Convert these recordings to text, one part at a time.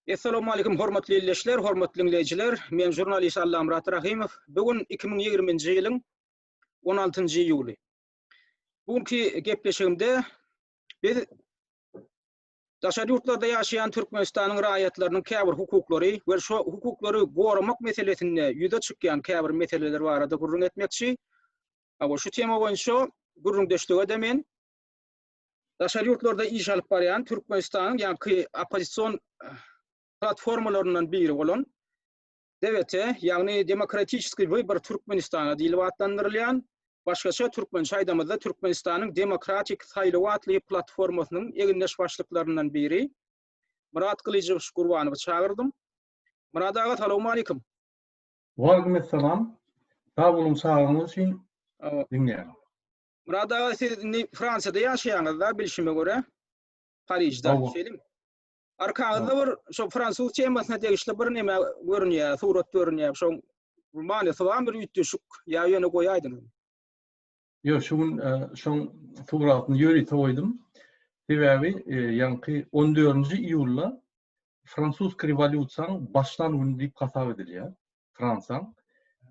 Essalamu aleýkum hormatly ildeşler, hormatly diňleýjiler. Men žurnalist Allamyrat Rahymow. Bu gün 2020-nji ýylyň 16-njy iýuly. Bu günki gepleşigimde biz daşary ýurtlarda ýaşaýan Türkmenistanyň raýatlarynyň käbir hukuklary we şo hukuklary goramak meselesinde ýüze çykýan käbir meseleler barada gürrüň etmekçi. Hawa, şu tema boýunça gürrüňdeşlige-de men daşary ýurtlarda iş alyp barýan Türkmenistanyň ýaňky oppozision platformalaryndan biri bolan DWT, ýagny Demokratiçeskiý wybor Türkmenistana diýlip atlandyrylýan, başgaça türkmençe aýdamyzda Türkmenistanyň Demokratik saýlawy atly platformasynyň egindeş başlyklaryndan biri Myrat Gylyjowiç Gurbanowy çagyrdym. Myrat aga salowmalikim. Waleýkim-essalam. Sag boluň çagyryňyz üçin. Diňleýän. Myrat aga siz indi Fransiýada ýaşaýaňyzda bilşime görä. Parižde, şeýlemi? Arkaňyzda bir şo fransuz temasyna degişli bir neme görünýär, surat görünýär. Şoň manysy barmy bir üýtgeşik ýa ýöne goýaýdyňyz? Ýok, şu gün e, şoň suratyny ýörite goýdum. Sebäbi e, ýaňky 14-nji iýulda fransuz rewolýusiýanyň başlan güni diýip hasap edilýär. Fransiýaň.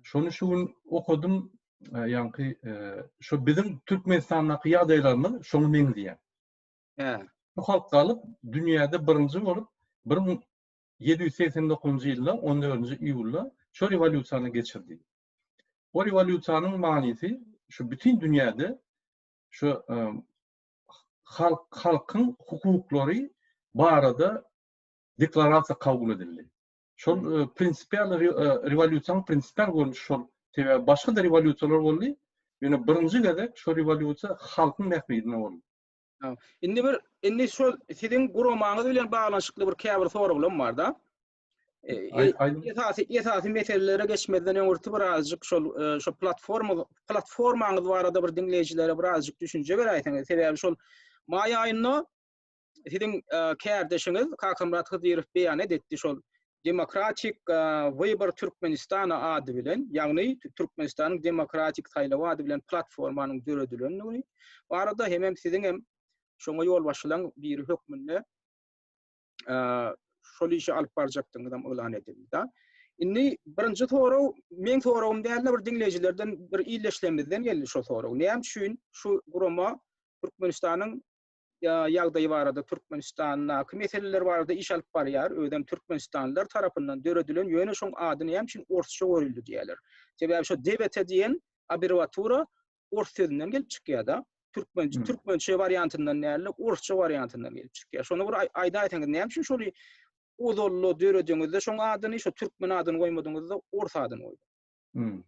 Şony şu gün okadym, e, ýaňky şo biziň Türkmenistandaky ýagdaýlarymyz şoňa meňzeýär. Hä. Bu halk galyp, dünýäde birinji bolup, 1789-njy ýylda 14-nji iýulda şo rewolýusiýany geçirdi. O rewolýusiýanyň manysy şu bütin dünýäde şu halk halkyň hukuklary barada deklarasiýa kabul edildi. Şol prinsipial rewolýusiýanyň prinsipial görnüşi şol. Sebäbi başga-da rewolýusiýalar boldy. Ýöne birinji gezek şo rewolýusiýa halkyň bähbidine boldy. Indi bir indi şol siziň guramaňyz bilen baglanyşykly bir käbir soraglarym bar-da. E, esasy esasy meselelere geçmezden öňürti birazjyk şol e, şo platforma platformaňyz barada bir diňleýjilere birazjyk düşünje beräýseňiz. Sebäbi şol maý aýynda siziň e, kärdeşiňiz Kakamyrat Hydyrow beýan etdi şol Demokratik Wybor Türkmenistana ady bilen, ýagny Türkmenistanyň Demokratik saýlawy ady bilen platformanyň döredilendigini barada hemem siziň hem şoňa ýolbaşçylaryň biri hökmünde şol işi alyp barjakdygyňyzam yglan edildi. Indi birinji sorag, meň soragym däl-de bir diňleýjilerden, bir ildeşlerimizden geldi şo sorag. Näme üçin şu gurama Türkmenistanyň ýagdaýy barada, Türkmenistandaky meseleler barada iş alyp barýar. Özem türkmenistanlylar tarapyndan döredilen, ýöne şoň ady näme üçin orsça goýuldy diýýärler. Sebäbi şo DBT diýen abrewiatura ors sözünden gelip çykýar-da. Türkmen türkmençe wariantyndan däl-de, orsça wariantyndan gelip çykýar. Şony bir aýdaýsaňyz, näme üçin şony ozalda döredeňizde şoň adyny, şo türkmen adyny goýmadyňyzda, ors adyny goýduňyz? Hmm.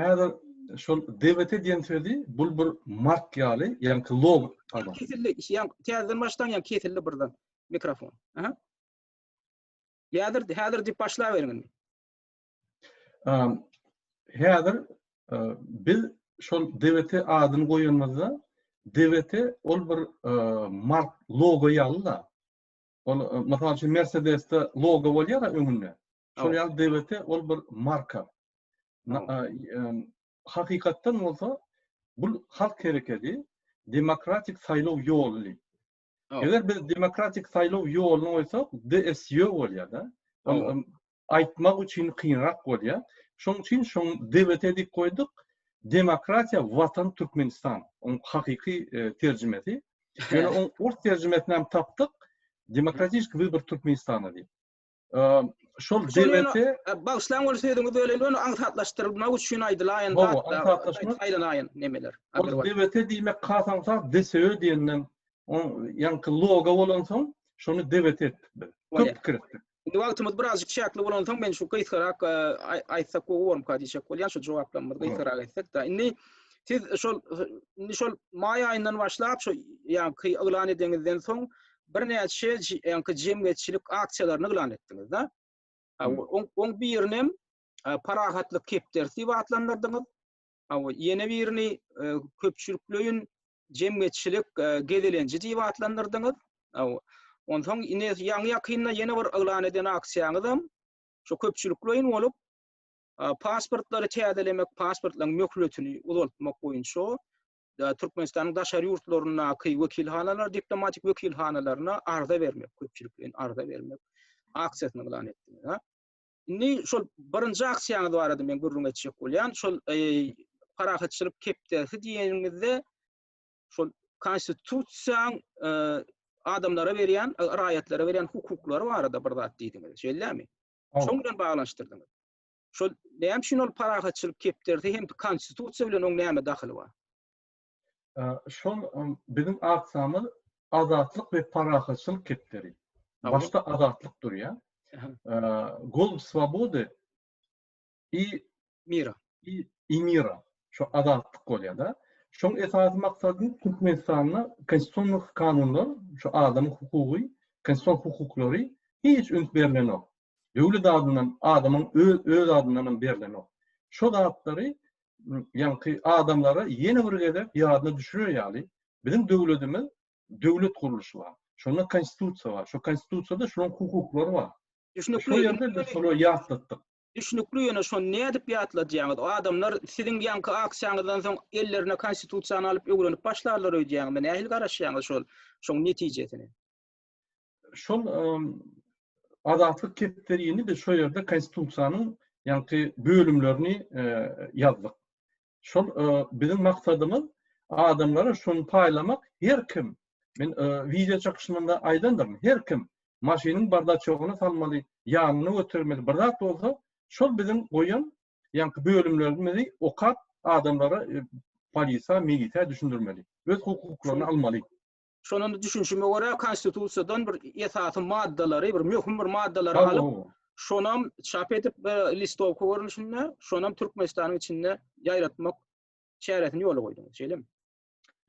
Häzir şol DVT diýen sözi bul bir mark ýaly, ýaňky logo. Pardon. Kesildi, ýa täzeden başlan ýa kesildi birden mikrofon. Aha. Häzir häzir diýip başlaberiň indi. Häzir biz şol DVT adyny goýanymyzda DVT ol bir mark logo ýaly-da. Ol mysal üçin Mercedesde logo bolýar öňünde. Şol ýaly DVT ol bir marka. Hakykatdan bolsa bu halk hereketi demokratik saýlaw ýoly. Eger biz demokratik saýlaw ýoluny goýsak, DSY bolýar-da. Ol aýtmak üçin kynrak bolýar. Şoň üçin şoň DWT diýip goýduk. Demokratiýa Watan Türkmenistan. Oň hakyky e, terjimesi. Ýöne oň ors terjimesini hem tapdyk. Demokratiski wybor Türkmenistana diýip. Şol DWT Bagyşlaň ol sözüňizi böleýin, ony aňsatlaşdyrmak üçin aýdylaýan zat. Aňsatlaşmak aýdylaýan nemeler. Ol DWT diýmek has aňsat DSÖ diýenden ýaňky logo bolansoň şony DWT etdik biz. Köp pikir etdik. Indi wagtymyz birazjyk çäkli bolansoň men şu gysgarak aýtsak gowy bormyka diýjek bolýan şu jogaplarymyzy gysgarak etsek-de. Indi siz şol indi şol maý aýyndan başlap şu ýaňky yglan edeňizden soň birnäçe ýaňky jemgyýetçilik aksiýalaryny yglan etdiňiz-de. Oň oň birinem parahatlyk kepderisi diýip atlandyrdyňyz. Ýene birini köpçülikleýin jemgyýetçilik gezelenji diýip atlandyrdyňyz. Onsoň ine ýaňy ýakynda ýene bir yglan eden aksiýaňyzam şu köpçülikleýin bolup pasportlary täzelemek, pasportlaryň möhletini uzaltmak boýunça. Türkmenistanyň daşary ýurtlaryndaky wekilhanalar, diplomatik wekilhanalaryna arza bermek, köpçülikleýin arza bermek aksiýasyny yglan etdiňiz, ha? Indi şol birinji aksiýaňyz barada men gürrüň etjek bolýan. Şol e, parahatçylyk kepderisi diýeniňizde şol konstitusiýaň e, adamlara berýän, e, raýatlara berýän hukuklary barada bir zat diýdiňiz. Şeýlemi? Şoň bilen baglanyşdyrdyňyz. Şol näme üçin ol parahatçylyk kepderisi hem konstitusiýa bilen oň näme dahyly bar? Şol biziň aksiýamyz azatlyk we parahatçylyk kepderi. Başda azatlyk durýar. Golub swobody i mira. I, i mira. Şo azatlyk bolýar-da. Şoň esasy maksady Türkmenistanda konstitusion kanunlar, şu adamyň hukugy, konstitusion hukuklary hiç üns berlenok. Döwlet adyndan, adamyň öz öz adyndan hem berlenok. Şo zatlary ýaňky adamlara ýene bir gezek ýadyna düşürer ýaly, biziň döwletimiz döwlet gurluşy bar. Şonda konstitusiýa bar. Şo konstitusiýada şolaryň hukuklary bar. Düşnükli. Şo ýerde biz şolary ýatlatdyk. Düşnükli ýöne şony nädip ýatladýaňyz? O adamlar siziň ýaňky aksiýaňyzdan soň ellerine konstitusiýany alyp öwrenip başlarlar öýdýäňizmi? Nähili garaşýaňyz şol şoň netijesine? Şol Azatlyk kepderini biz şo ýerde konstitusiýanyň ýaňky bölümlerini ýazdyk. Şol biziň maksadymyz adamlara şony paýlamak, her kim, men wideo çykyşymda aýdandyryn, her kim maşynyň bardaçogyna salmaly, ýanyna götermeli, bir zat bolsa, şol biziň goýan ýaňky bölümlerimizi okap adamlara polisiýa, milisiýa düşündirmeli. Öz hukuklaryny almaly. Şondan düşünişime görä, konstitusiýadan bir esasy maddalary, bir möhüm bir maddalary alyp, şonam çap edip listowka görnüşinde, şonam Türkmenistanyň içinde ýaýratmak çäresini ýola goýduňyz, şeýlemi?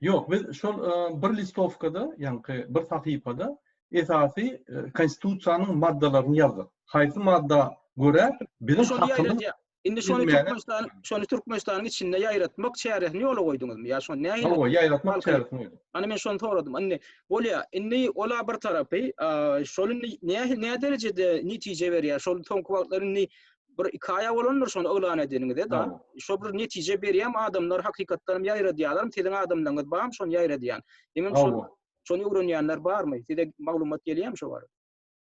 Ýok, biz şol bir listowkada, ýaňky bir sahypada esasy konstitusiýanyň maddalaryny ýazdyk. Haýsy madda görä biziň hakymyz Indi şony Türkmenistan, şony Türkmenistanyň içinde ýaýratmak çäresini ýola goýduňyzmy? Ýa şony nähili? Hawa, ýaýratmak çäresini goýduk. Ana men şony soradym. Indi bolýa, indi ola bir tarapy, şol indi nähili nä derejede netije berýär? Şol soňky wagtlar indi bir iki aýa bolandyr şony yglan edeniňize da. Şo bir netije berýärmi adamlar hakykatdan hem ýaýradýarlarmy? Siziň adamlaryňyz barmy şony ýaýradýan? Hemem şol şony öwrenýänler barmy? Size maglumat gelýärmi şo barada?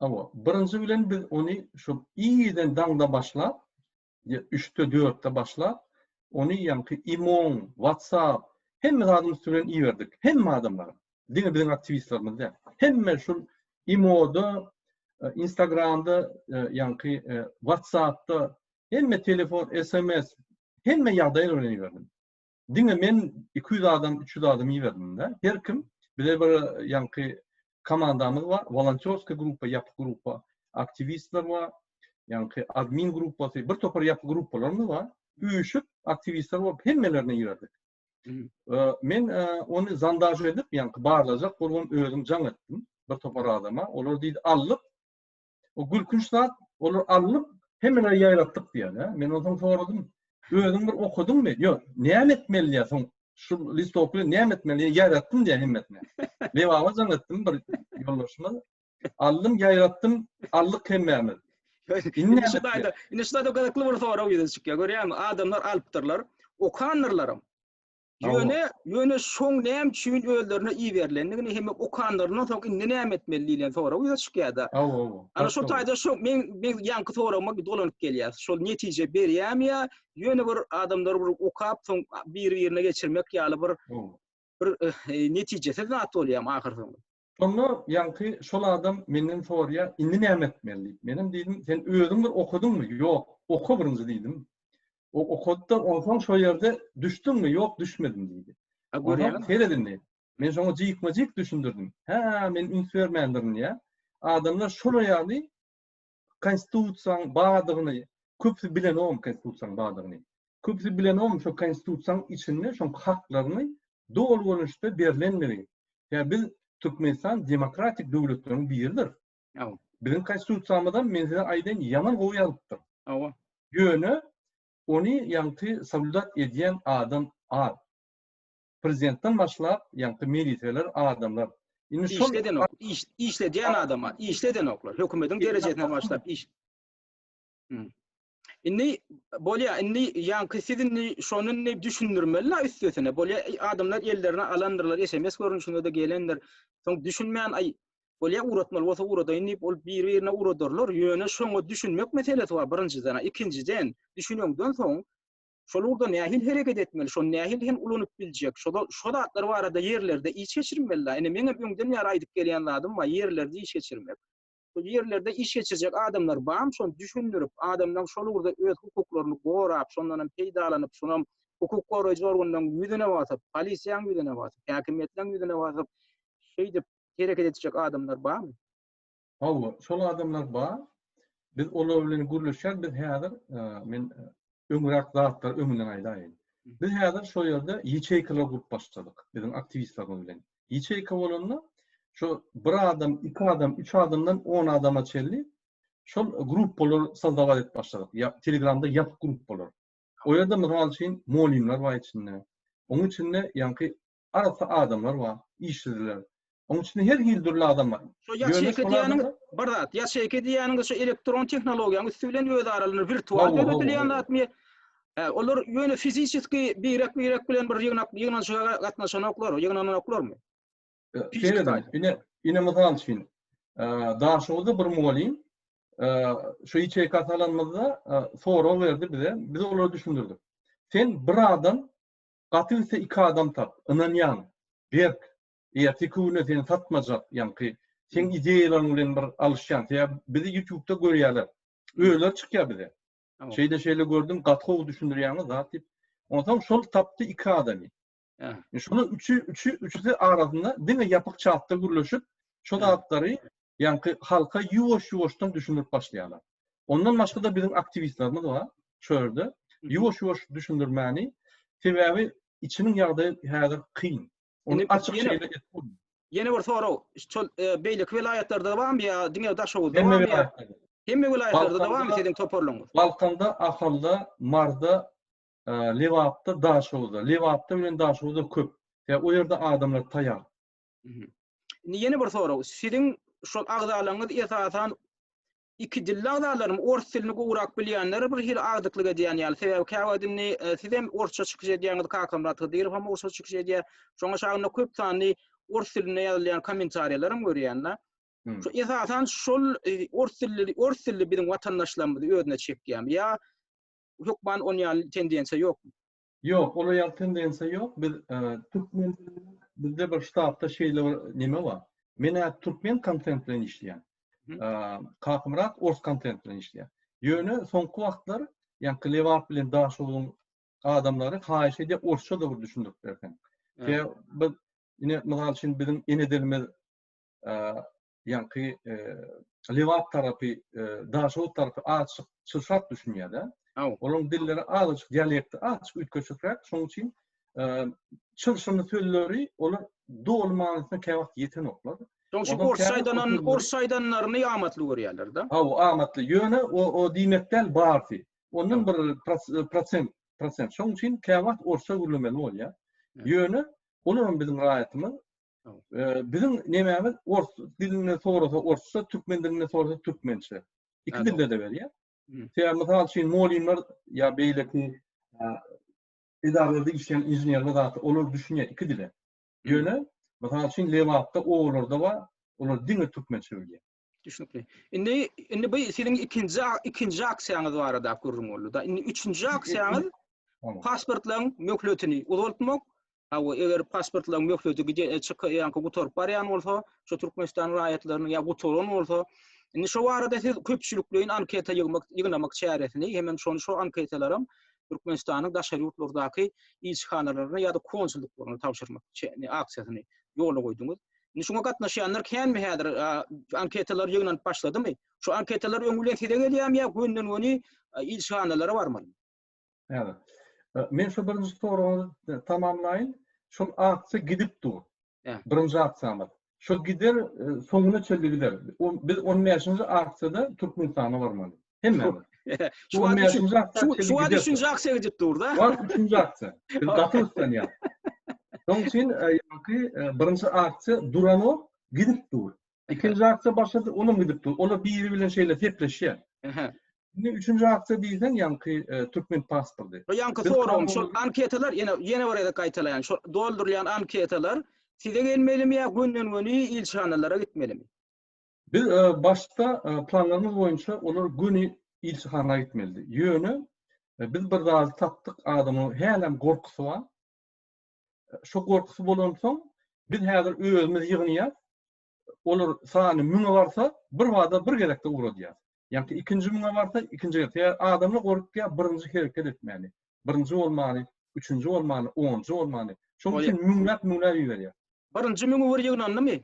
Hawa, birinji bilen biz ony şu irden daňda başlap, üçde, dörtde başlap, ony ýaňky imo, WhatsApp, hemme zadyň üsti bilen iberdik. Hemme adamlara. Diňe biziň aktiwistlerimiz däl. Hemme şu imoda, Instagramda, ýaňky WhatsAppda, hemme telefon, SMS, hemme ýagdaýlar bilen iberdim. Diňe men 200 adam, 300 adam iberdim-de. Her kim bize bir ýaňky komandamyz bar, wolontýorskiý gruppa, ýapyk gruppa, aktiwistler bar, ýaňky admin gruppasy, bir topar ýapyk gruppalarymyz bar. Üýşüp aktiwistler bolup hemmelerine iberdik. Men ony zondaž edip, ýaňky barlajak bolubam özüm jaň etdim bir topar adama. Olar diýdi, aldyk. O gülkünç zat, olar alnyp, hemmeler ýaýratdyk diýýär. Men onsoň soradym, özüň bir okadyňmy? Ýok, näme etmeli diýýär, soň şu listowka bilen näme etmeli? Ýaýratdym diýýär hemmesine. Lebaba jaň etdim bir ýoldaşyma. Aldym, ýaýratdym, aldyk hemmämiz. Indi şu taýda, indi şu taýda gyzykly bir sorag ýüze çykýar. Görýäňmi, adamlar alypdyrlar, okandyrlaram. Ýöne, ýöne şoň näme üçin özlerine iberilendigini hem okanlaryndan soň indi näme etmeli diýlen sorag ýüze çykýar-da. Hawa, hawa. Ana şo taýda şo men men ýaňky soragyma dolanyp gelýär. Şol netije berýärmi ýa ýöne bir adamlar bir okap soň bir-birine geçirmek ýaly bir bir eh, netijesiz zat bolýar ahyrsoňy. Şonda ýaňky şol adam menden soraýar, indi näme etmeli diýip. Menem diýdim, sen özüň bir okadyňmy? Ýok, oka birinji diýdim. O okady-da, onsoň şo ýerde düşdüňmi? Ýok, düşmedim diýdi. A görýäňmi? Seret indi. Men şoňa jikme-jik düşündirdim. Hä, men üns bermändirin diýýär. Adamlar şolar ýaly Konstitusiýaň bardygyny, köpüsi bilenogam Konstitusiýaň bardygyny. Köpüsi bilenogam şo Konstitusiýaň içinde şoň haklaryny doly görnüşde berlendigi. Ýa biz Türkmenistan demokratik döwletleriň biridir. Hawa. Biziň Konstitusiýamyzam men size aýdaýyn ýaman gowy ýazypdyr. Hawa. Ýöne ony ýaňky soblýudat edýän adam az. Prezidentden başlap ýaňky miliseler adamlar. Indi şol işledenok, iş, işledýän adama, işledenoklar. Hökümetiň derejesinden başlap iş. Hmm. Indi bolýa, indi ýaňky siz indi şony indi düşündirmeli-la üstesine. Bolýa, adamlar ellerine alandyrlar, SMS görnüşinde-de gelendir. Soň düşünmän, aý, bolýa ugratmaly bolsa ugradaýyn diýip, ol biri-birine ugradarlar. Ýöne şoňa düşünmek meselesi bar birinjiden. Ikinjiden, düşüneňden soň şol ugurda nähili hereket etmeli, şony nähili hem ulanyp biljek, şo şo zatlar barada ýerlerde iş geçirmeli-la. Ine, meňem öňden bäri aýdyp gelýän zadym bar, ýerlerde iş geçirmek. Şol ýerlerde iş geçirjek adamlar barmy şony düşündirip, adamlaň şol ugurda öz hukuklaryny gorap, şondanam peýdalanyp, şonam hukuk goraýjy organlaryň ýüzüne basyp, polisiýaň ýüzüne basyp, häkimiýetleň ýüzüne basyp, şeýdip hereket etjek adamlar barmy? Hawa, şol adamlar bar. Biz olar bilen gürleşýäris. Biz häzir, men öňräk zatlary öňünden aýdaýyn. Biz häzir şo ýerde ýaçeýkalar gurup başladyk biziň aktiwistlerimiz bilen. Ýaçeýka bolanda şo bir adam, iki adam, üç adamdan on adama çenli şol gruppalar sozdawać edip başladyk. Ýa Telegramda ýapyk gruppalar. O ýerde mysal üçin molymlar bar içinde. Onuň içinde ýaňky Arassa adamlar bar, işsizler. Onuň içinde her hili dürli adam bar. Şo ýaçeýka diýýäniňiz bir zat. Ýaçeýka diýýäniňiz şo elektron tehnologiýanyň üsti bilen öz aralarynda wirtual döredilýän zatmy? Hä, olar ýöne fiziçeski birek-birek bilen bir ýygnak ýygnanyşyga gatnaşanoklar, ýygnananoklarmy? Serediň, ine, ine mysal üçin, Daşoguzda bir mugallym şu ýaçeýka salanymyzda sorag berdi bize, biz olara düşündirdik. Sen bir adam Gaty gitse iki adam tap, ynanýan, berk, erteki güne seni satmajak, ýaňky seň ideýalaryň bilen bir alyşýan, sebäbi bizi ýutubda görýärler. Özleri çykýar bize. Şeýle şeýle gördüm, gaty gowy düşündirýäňiz zat diýip. Onsoň şol tapdy iki adamy. Şonuň üçi, üçi, üçüsi arasynda diňe ýapyk çatda gürleşip, şo zatlary ýaňky halka ýuwaş-ýuwaşdan düşündirip başlaýarlar. Ondan başga-da biziň aktiwistlerimiz bar şu ýerde. Ýuwaş-ýuwaş düşündirmäni, sebäbi içiniň ýagdaýy häzir kyn. Ony açyk şeýle edip bolmaýar. Ýene bir sorag, şol beýleki welaýatlarda barmy ýa diňe Daşoguzda barmy? Hemme welaýatlarda. Hemme welaýatlarda-da barmy siziň toparlaryňyz? Balkanda, Ahalda, Marda, Lebapda, Daşoguzda. Lebapda bilen Daşoguzda köp. Sebäbi o ýerde adamlar taýar. Indi ýene bir sorag. Siziň şol agzalaryňyz esasan iki dilli agzalarmy, ors dilini gowurak bilýänler bir hili agdyklyk edýän ýaly. Sebäbi käwagt indi e, siz hem orsça çykyş edýäňiz, Kakamyrat Hydyrow hem orsça çykyş edýär. Şoňa şagynda köp sanly ors dilinde ýazylýan kommentariýalar hem görýän-de. Hmm. Şu esasan şol e, ors dilli ors dilli biziň watandaşlarymyzy özüne çekýär. Ýa hökman on ýaly tendensiýa ýokmy? Ýok, olar ýaly tendensiýa ýok. Biz türkmen bizde bir ştatda şeýle bir neme bar. Men-ä türkmen kontent bilen işleýän. Kakamyrat ors kontent bilen işleýär. Ýöne soňky wagtlar ýaňky Lebap bilen Daşoguzyň adamlary haýyş edýär orsça-da bir düşündirip berseň. Sebäbi biz ine mysal üçin biziň ene dilimiz ýaňky Lebap tarapy, Daşoguz tarapy azajyk çylşak düşünýär-de. Olaryň dilleri azajyk dialekti azajyk üýtgeşikräk, şonuň üçin çylşyrymly sözleri olar doly manysyna käwagt ýetenoklar. Şonuň üçin orsça aýdanan, orsça aýdanlaryny amatly görýärler-de. Hawa, amatly. Ýöne o o diýmek däl barsy. Ondan bir prosent, prosent. Şonuň üçin käwagt orsça gürlemeli bolýar. Ýöne olaram biziň raýatymyz. Biziň nemämiz ors dilinde sorasa orsça, türkmen dilinde sorasa türkmençe. Iki dilde-de berýär. Sebäbi mysal üçin molymlar ýa beýleki edaralarda işleýän inženerler zat olar düşünýär iki dile. Ýöne mysal üçin Lebapda obalarda bar, olar diňe türkmençe bilýär. Düşnükli. Indi indi bu siziň ikinji ikinji aksiýaňyz barada gürrüň boldy-da. Indi üçünji aksiýaňyz pasportlaryň möhletini uzaltmak. Hawa, eger pasportlaryň möhleti gide e, çyk ýaňky gutaryp barýan bolsa, şu Türkmenistan raýatlarynyň ýa gutaran bolsa, indi şu barada siz köpçülikleýin anketa ýygmak ýygnamak çäresini hemem şony şu anketalaram Türkmenistanyň daşary ýurtlardaky ilçihanalaryna ýa-da konsullyklaryna tabşyrmak aksiýasyny ýola goýduňyz. Indi şuňa gatnaşýanlar känmi häzir? Anketalar ýygnanyp başladymy? Şu anketalar öňi bilen size gelýärmi ýa gönden-göni ilçihanalara barmalymy? Häzir. Men şu birinji soragyňyzy tamamlaýyn. Şol aksiýa gidip dur. Birinji aksiýamyz. Şol gider, soňuna çenli gider. Biz on bäşinji aksiýada Türkmenistana barmaly. Hemmämiz. Şu wagt üçünji aksiýa. Şu wagt üçünji aksiýa gidip dur-da. Şu wagt üçünji aksiýa. Biz gaty gyssanýas. Şonuň üçin ýaňky birinji aksiýa duranok, gidip dur. Ikinji aksiýa başlady, olam gidip dur. Olar biri bilen şeýle sepleşýär. Indi üçünji aksiýa diýseň, ýaňky e, türkmen pasporty. Bu ýaňky soragym, şol anketalar ýene ýene bir gezek gaýtalaýan, şol doldurylýan anketalar size gelmelimi ýa gönden-göni ilçihanalara gitmelimi? Biz e, başda e, planlarymyz boýunça olar göni ilçihana gitmelidi. Ýöne e, biz bir zady tapdyk, adamyň hälem gorkusy bar. Şo gorkusy bolansoň, biz häzir özümiz ýygnaýas. Olar sany müňe barsa, bir bada bir gezekde ugradýas. Ýagny ikinji müňe barsa, ikinji gezek. Sebäbi adamlar gorkýar birinji hereket etmäni, birinji bolmany, üçünji bolmany, onunjy bolmany. Şonuň üçin müňläp müňläp iberýär. Birinji müňi bir ýygnandymy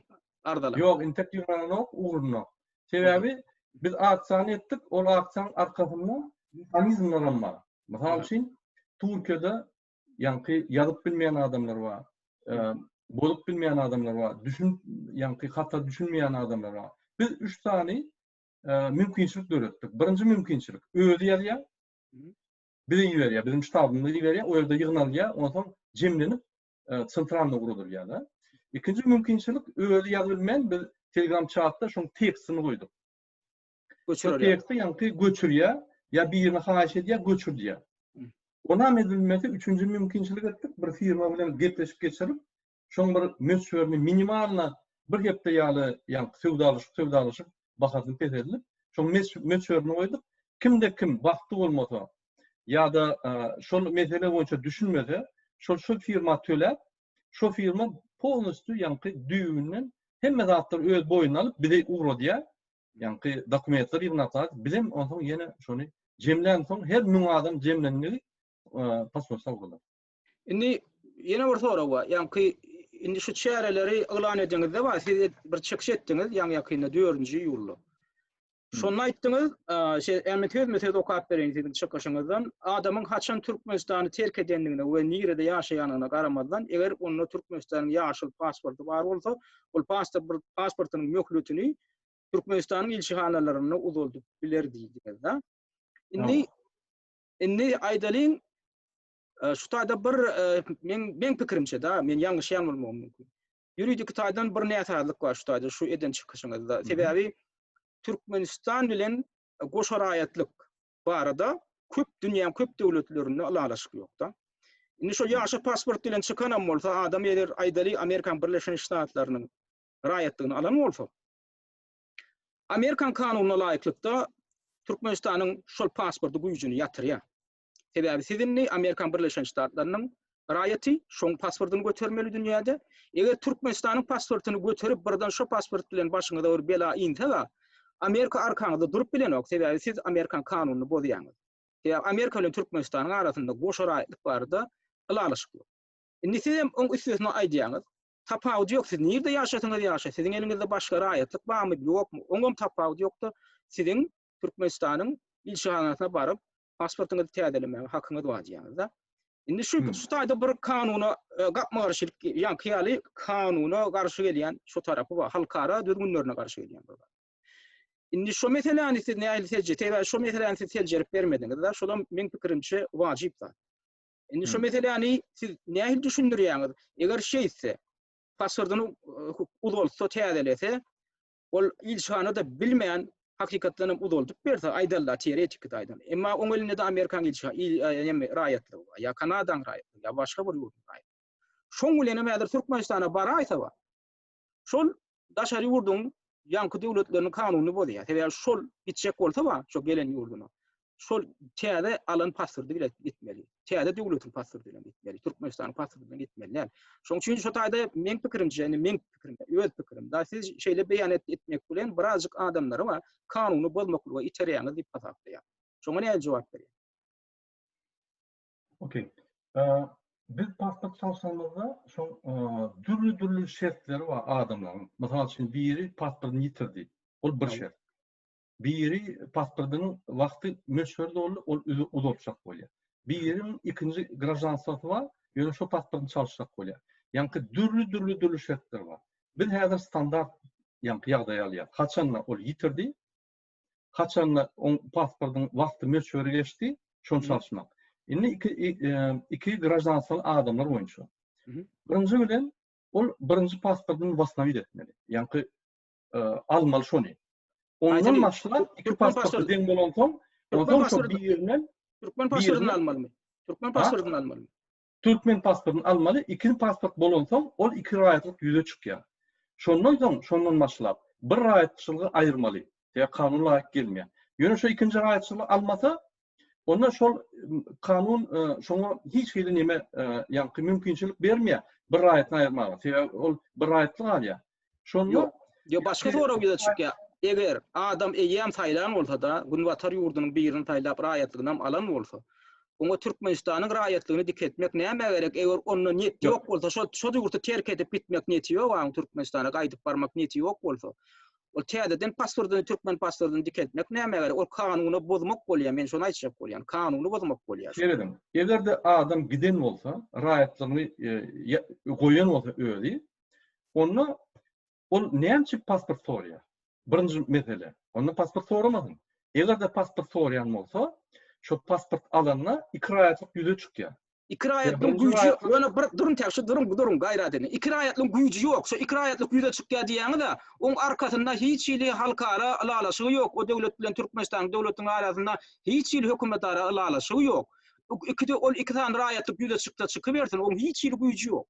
arzalar? Ýok, intek ýygnananok, ugrunda. Sebäbi biz aksiýany etdik, ol aksiýanyň arkasynda mehanizmler hem bar. Mysal üçin, Türkiýede ýaňky ýazyp bilmeýän adamlar bar, bozup bilmeýän adamlar bar, düşün ýaňky hata düşünmeýän adamlar bar. Biz üç sany mümkinçilik döretdik. Birinji mümkinçilik özi ýazýar, bize iberýär, biziň ştabymyza iberýär, o ýerde ýygnalýar, onsoň jemlenip sentralny ugradylýar-da. Ikinji mümkinçilik özi ýazyp bilmän biz Telegram çatda şoň tekstini goýduk. Göçürýär. Teksti ýaňky göçürýär, ýa birini haýyş edýär, göçür diýýär. Onam edilmese üçünji mümkinçilik etdik, bir firma bilen gepleşik geçirip, şoň bir möçberini minimalna bir hepde ýaly ýaňky söwdalaşyp söwdalaşyp bahasyny peseldip, şoň möçberini goýduk. Kimde kim bagtly bolmasa ýa-da şol mesele boýunça düşünmese, şol şol firma töläp, şo firma polnostýu ýaňky düýbünden hemme zatlary öz boýnuna alyp bize ugradýar. Ýaňky dokumentleri ýygnap zat, bizem onsoň ýene şony jemlänsoň her 1000 adam jemlendigi pasportlar bolar. Indi ýene bir sorag bar. Ýaňky indi şu çäreleri yglan edeňizde bar, siz bir çykyş etdiňiz ýaňy ýakynda 4-nji iýulda. Şonda aýtdyňyz, şey, ämi sözme-söz okap bereýin siziň çykyşyňyzdan. Adamyň haçan Türkmenistany terk edendigine we nirede ýaşaýanyna garamazdan, eger onda Türkmenistanyň ýaşyl pasporty bar bolsa, ol pasport pasportynyň möhletini Türkmenistanyň ilçihanalarynda uzaldyp biler diýdiňiz-de. Indi indi aýdalyň, şu taýda bir men meň pikirimçe da, men ýalňyşýan bolmagym mümkin. Ýuridik taýdan bir näsazlyk bar şu taýda şu eden çykyşyňyzda. Sebäbi Türkmenistan bilen goşa raýatlyk barada köp dünýäň köp döwletlerinde ylalaşyk ýokda. Indi şol ýaşyl pasport bilen çykanam bolsa adam eger aýdaly Amerikan Birleşen Ştatlarynyň raýatlygyny alan bolsa Amerikan kanunyna laýyklykda Türkmenistanyň şol pasporty güýjüni ýatyrýar. Sebäbi siz indi Amerikan Birleşen Ştatlarynyň raýaty, şoň pasportyny götermeli dünýäde. Eger Türkmenistanyň pasportyny göterip birden şo pasport bilen başyňyza bir bela inse-de, Amerika arkaňyzda durup bilenok, sebäbi siz Amerikan kanunyny bozýaňyz. Sebäbi Amerika bilen Türkmenistanyň arasynda goşa raýatlyk barada ylalaşyk ýok. Indi siz hem oň üstesine aýdýaňyz, tapawudy ýok, siz nirde ýaşasaňyz ýaşa, siziň eliňizde başga raýatlyk barmy, ýokmy, oňam tapawudy ýokda, siziň Türkmenistanyň ilçihanasyna baryp, pasportyňyzy täzelemäge hakyňyz bar diýýäňiz-de. Indi şu şu taýda bir kanuna e, gapma-garşylyk, ýaňky ýaly kanuna garşy gelýän şu tarapy bar, halkara düzgünlerine garşy gelýän bir zat. Indi şu meseläni siz nähili selje, sebäbi şu meseläni siz seljerip bermediňiz-de, şolam meň pikirimçe wajyp zat. Indi şu meseläni siz nähili düşündirýäňiz? Eger şeýtse, pasportyny e, uzaltsa, täzelese, Ol ilçihana-da bilmän, hakykatdan hem uzaldyp berse, aýdarlar teoretiki taýdan. Emma oň elinde-de Amerikan ilçi, il, raýatlygy bar, ýa Kanadaň raýatlygy, ýa başga bir ýurduň raýatlygy. Şoň bilen hem häzir Türkmenistana baraýsa bar. Şol daşary ýurduň ýaňky döwletleriniň kanunyny bozýar. Sebäbi şol gitjek bolsa bar, şo gelen ýurduna. Şol täze alan pasporty bilen gitmeli. Täze döwletiň pasporty bilen gitmeli. Türkmenistanyň pasporty bilen gitmeli däl. Şonuň üçin şu taýda meň pikirimçe, indi meň pikirim, öz pikirim. Da siz şeýle beýan etmek bilen birazjyk adamlary bar, kanuny bozmaklyga iterýäňiz diýip hasaplaýan. Şoňa nähili jogap berýäň? Okey. Biz pasport çalşanymyzda şoň dürli-dürli şertleri bar adamlaryň. Mysal üçin biri pasportyny ýitirdi. Ol bir şert. Biri pasportynyň wagty möçberi doldy, ol uzaltjak bolýar. Biriniň ikinji graždanstwasy bar, ýöne şo pasportyny çalyşjak bolýar. Ýaňky dürli-dürli dürli şertler bar. Biz häzir standart ýaňky ýagdaýy alýarys. Haçanda ol ýitirdi, haçanda oň pasportynyň wagty möçberi geçdi, şony çalyşmak. Indi iki iki graždanstwaly adamlar boýunça. Birinji bilen ol birinji pasportyny wasnawit etmeli. Ýaňky almaly şony. Ondan başlap iki pasporty deň bolansoň, Onsoň şo birinden Türkmen pasportyny almalymy? Türkmen pasportyny almalymy? Türkmen pasportyny almaly, ikinji pasport bolansoň, ol iki raýatlyk ýüze çykýar. Şondan soň, şondan başlap, bir raýatçylygy aýyrmaly. Sebäbi kanun laýyk gelmeýär. Ýöne şo ikinji raýatçylygy almasa, onda şol kanun şoňa hiç hili neme, ýaňky mümkinçilik bermeýär bir raýatyny aýyrmaga. Sebäbi ol bir raýatly galýar. Şonda Ýok, başga sorag ýüze çykýar. Eger adam eýýäm saýlan bolsa-da, günbatar ýurdunyň birini saýlap raýatlygynam alan bolsa, oňa Türkmenistanyň raýatlygyny dikeltmek nämä gerek? Eger onda niýet ýok bolsa, şo şo ýurty terk edip gitmek niýeti ýok aň Türkmenistana gaýdyp barmak niýeti ýok bolsa, ol täzeden pasportyny türkmen pasportyny dikeltmek nämä gerek? Ol kanuny bozmak bolýar, men şony aýtjak bolýan. Kanuny bozmak bolýar. Serediň, eger-de adam giden bolsa, raýatlygyny goýan bolsa özi, Onda ol näme üçin pasport soraýar? Birinji mesele. Onda pasport soramasyn. Eger-de pasport soraýan bolsa, şo pasport alanda iki raýatlyk ýüze çykýar. Iki raýatlygyň güýji ýok. Ýöne bir duruň täk şu duruň duruň gaýrat ediň. Iki raýatlygyň güýji ýok. Şo iki raýatlyk ýüze çykýar diýýäňiz-ä, oň arkasynda hiç hili halkara ylalaşygy ýok. O döwlet bilen Türkmenistanyň döwletiniň arasynda hiç hili hökümetara ylalaşygy ýok. Iki ol iki sany raýatlyk ýüze çyksa çykybersin, oň hiç hili güýji ýok.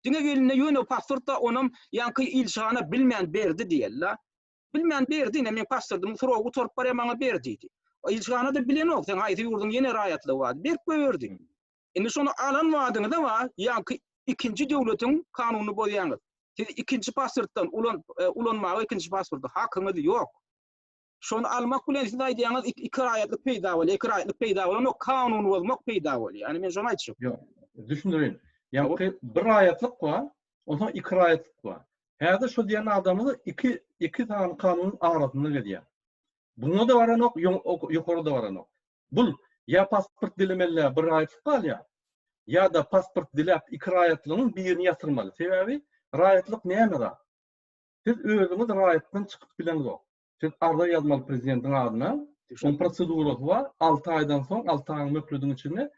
Diňe elinde ýöne pasport-da onam ýaňky ilçihana bilmän berdi diýeli-la. Bilmän berdi ine meň pasportymyň srogy gutaryp barýar maňa ber diýdi. Ilçihana-da bilenok seň haýsy ýurduň ýene raýatlygy bar berip goýberdi. Indi şony alan badyňyza bar ýaňky ikinji döwletiň kanunyny bozýaňyz. Siz ikinji pasportdan ulan ulanmaga ikinji pasporty hakyňyz ýok. Şony almak bilen siz aýdýaňyz iki raýatlyk peýda bolýar. Iki raýatlyk peýda bolanok, kanuny bozmak peýda bolýar. Ýani men şony aýtjak. Ýok, düşündireýin. Ýaňky bir raýatlyk bar, onsoň iki raýatlyk bar. Häzir şo diýen adamyňyz iki iki sany kanunyň arasynda gezýär. Buňa-da baranok, ýokary-da baranok. Bul ýa pasport dilemeli bir raýatlyk galýar, ýa-da pasport diläp iki raýatlygyň birini ýatyrmaly. Sebäbi raýatlyk näme zat? Siz özüňiz raýatdan çykyp bileňzok. Siz arza ýazmaly prezidentiň adyna. Oň prosedurasy bar. 6 aýdan soň, 6 aýyň möhlediň içinde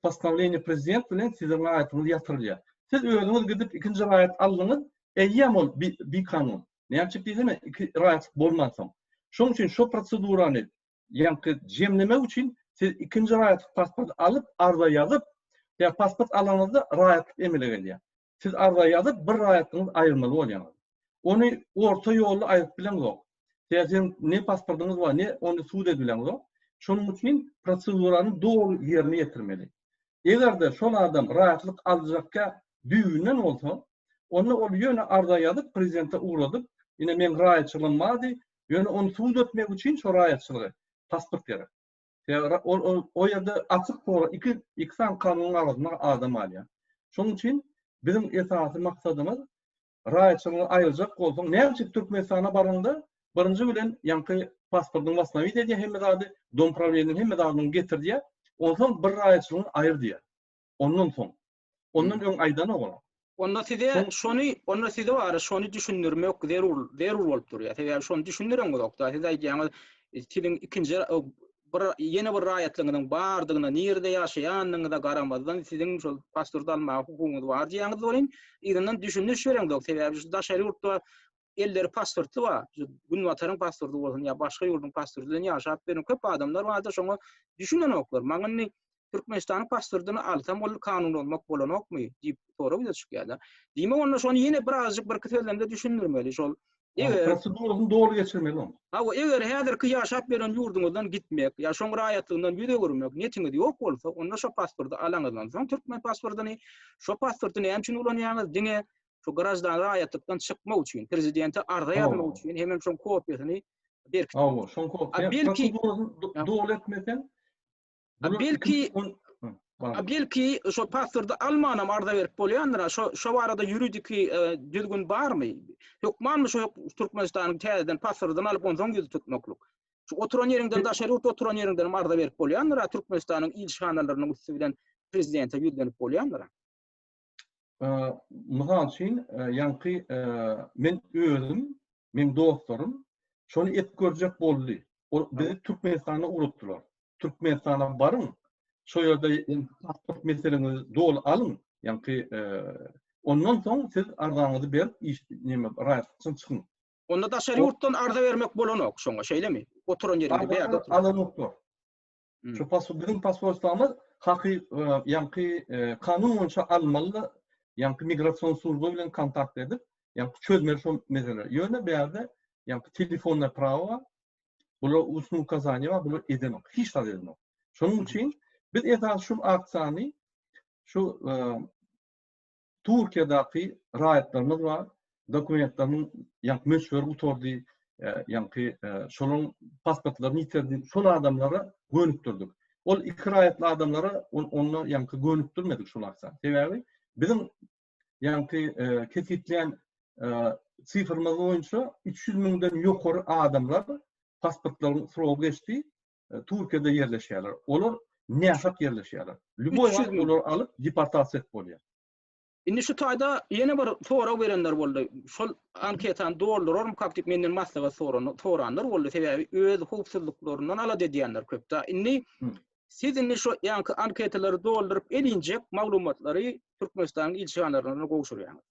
postanowleniýe prezident bilen siziň raýatyňyz ýatyrylýar. Siz özüňiz gidip ikinji raýat aldyňyz, eýýäm ol bikanun. Näme üçin diýsene, iki raýatlyk bolmansoň. Şonuň üçin şo prosedurany ýaňky jemlemek üçin siz ikinji raýatlyk pasporty alyp, arza ýazyp, ýa pasport alanyňyzda raýatlyk emele gelýär. Siz arza ýazyp, bir raýatlygyňyzy aýyrmaly bolýaňyz. Ony orta ýolda aýryp bileňzok. Sebäbi siziň ne pasportyňyz bar, ne ony sud edibileňzok. Şonuň üçin prosedurany doly ýerine ýetirmeli. Eger-de şol adam raýatlyk aljakka düýbünden bolsa, onda ol ýöne arza ýazyp, prezidente ugradyp, ine meň raýatçylygym bardy, ýöne ony sud etmek üçin şo raýatçylygy pasport gerek. Sebäbi ol ol o ýerde açyk sorag iki iki sany kanunyň arasynda adam galýar. Şonuň üçin biziň esasy maksadymyz raýatçylygyňy aýyrjak bolsaň, näme üçin Türkmenistana baraňda birinji bilen ýaňky pasportyňy wasnowit edýär hemme zady, dom prawleniýaň hemme zadyny getir diýýär. Onsoň bir raýatçylygyňy aýyr diýýär. Ondan soň. Ondan öň aýdanok olar. Onda size şony, onda size bary şony düşündirmek zerur, zerur bolup durýar. Sebäbi şony düşündireňizokda, siz aýdýaňyz, siziň ikinji bir ýene bir raýatlygyňyzyň bardygyna, nirede ýaşaýandygyňyza garamazdan siziň şol pasporty almaga hukugyňyz bar diýýäňiz welin, yzyndan düşündiriş bereňzok. Sebäbi şu daşary ýurtda elleri pasportly bar. Şu günbataryň pasporty bolsun ýa başga ýurduň pasporty bilen ýaşap ýören köp adamlar barda şoňa düşünenoklar. Maňa indi Türkmenistanyň pasportyny alsam ol kanuny bozmak bolanokmy diýip sorag ýüze çykýar-da. Diýmek onda şony ýene birazjyk birki sözlemde düşündirmeli şol. Eger prosedurasyny doly geçirmeli oň. Hawa, eger häzirki ýaşap ýören ýurduňyzdan gitmek ýa şoň raýatlygyndan ýüz öwürmek niýetiňiz ýok bolsa, onda şo pasporty alaňyzdan soň türkmen pasportyny, şo pasporty näme üçin ulanýaňyz? Diňe şu graždan raýatlykdan çykmak üçin, prezidente arza ýazmak üçin hemem şoň kopiýasyny berkitmek. Hawa, şoň kopiýa. Belki doly etmeseň, A belki A belki şo pasporty almanam arza berip bolýandyr. Şo şo barada ýuridiki e, düzgün barmy? Hökmanmy şo Türkmenistanyň täzeden pasportyny alyp onsoň ýüz tutmaklyk? Şu oturan ýeriňden daşary ýurtda oturan ýeriňden hem arza berip bolýandyr. Türkmenistanyň ilçihanalarynyň üsti bilen prezidente ýüzlenip bolýandyr. Mysal üçin, ýaňky men özüm, meň dostlarym şony edip görjek boldy. Ol bizi Türkmenistana ugratdylar. Türkmenistana baryň, şo ýerde pasport meseleňizi doly alyň, ýaňky ondan soň siz arzaňyzy berip, iş neme raýatlykdan çykyň. Onda daşary ýurtdan arza bermek bolanok şoňa, şeýlemi? Oturan ýeriňde, bärde oturyp. Alanoklar. Şu pas biziň pasportlarymyz haky ýaňky kanun boýunça almaly, ýaňky migrasion služba bilen kontakt edip, ýaňky çözmeli şol mesele. Ýöne bu ýerde ýaňky telefonda prawo bar. Bular usny ukazaniýa bar, bular edenok. Hiç zat edenok. Şonuň üçin biz esasy şu aksiýany şu Türkiýedäki raýatlarymyz bar, dokumentleriniň ýaňky möçberi gutardy, ýaňky şolaryň pasportlaryny ýitirdi, şol adamlara gönükdirdik. Ol iki raýatly adamlara onda ýaňky gönükdirmedik şol aksiýany. Sebäbi biziň ýaňky kesgitleýän sifrimiz boýunça 300 müňden ýokary adamlar pasportlaryň srogy geçdi, Türkiýede ýerleşýärler. Olar nähak ýerleşýärler. Lýuboý wagt olary alyp deportasiýa edip bolýar. Indi şu taýda ýene bir sorag berenler boldy. Şol anketany doldurarmykak diýip menden maslahat soran, soranlar boldy. Sebäbi öz howpsuzlyklaryndan alada edýänler köp-de. Indi siz indi şu ýaňky anketalary dolduryp elinjek maglumatlary Türkmenistanyň ilçihanalaryna gowşurýaňyz.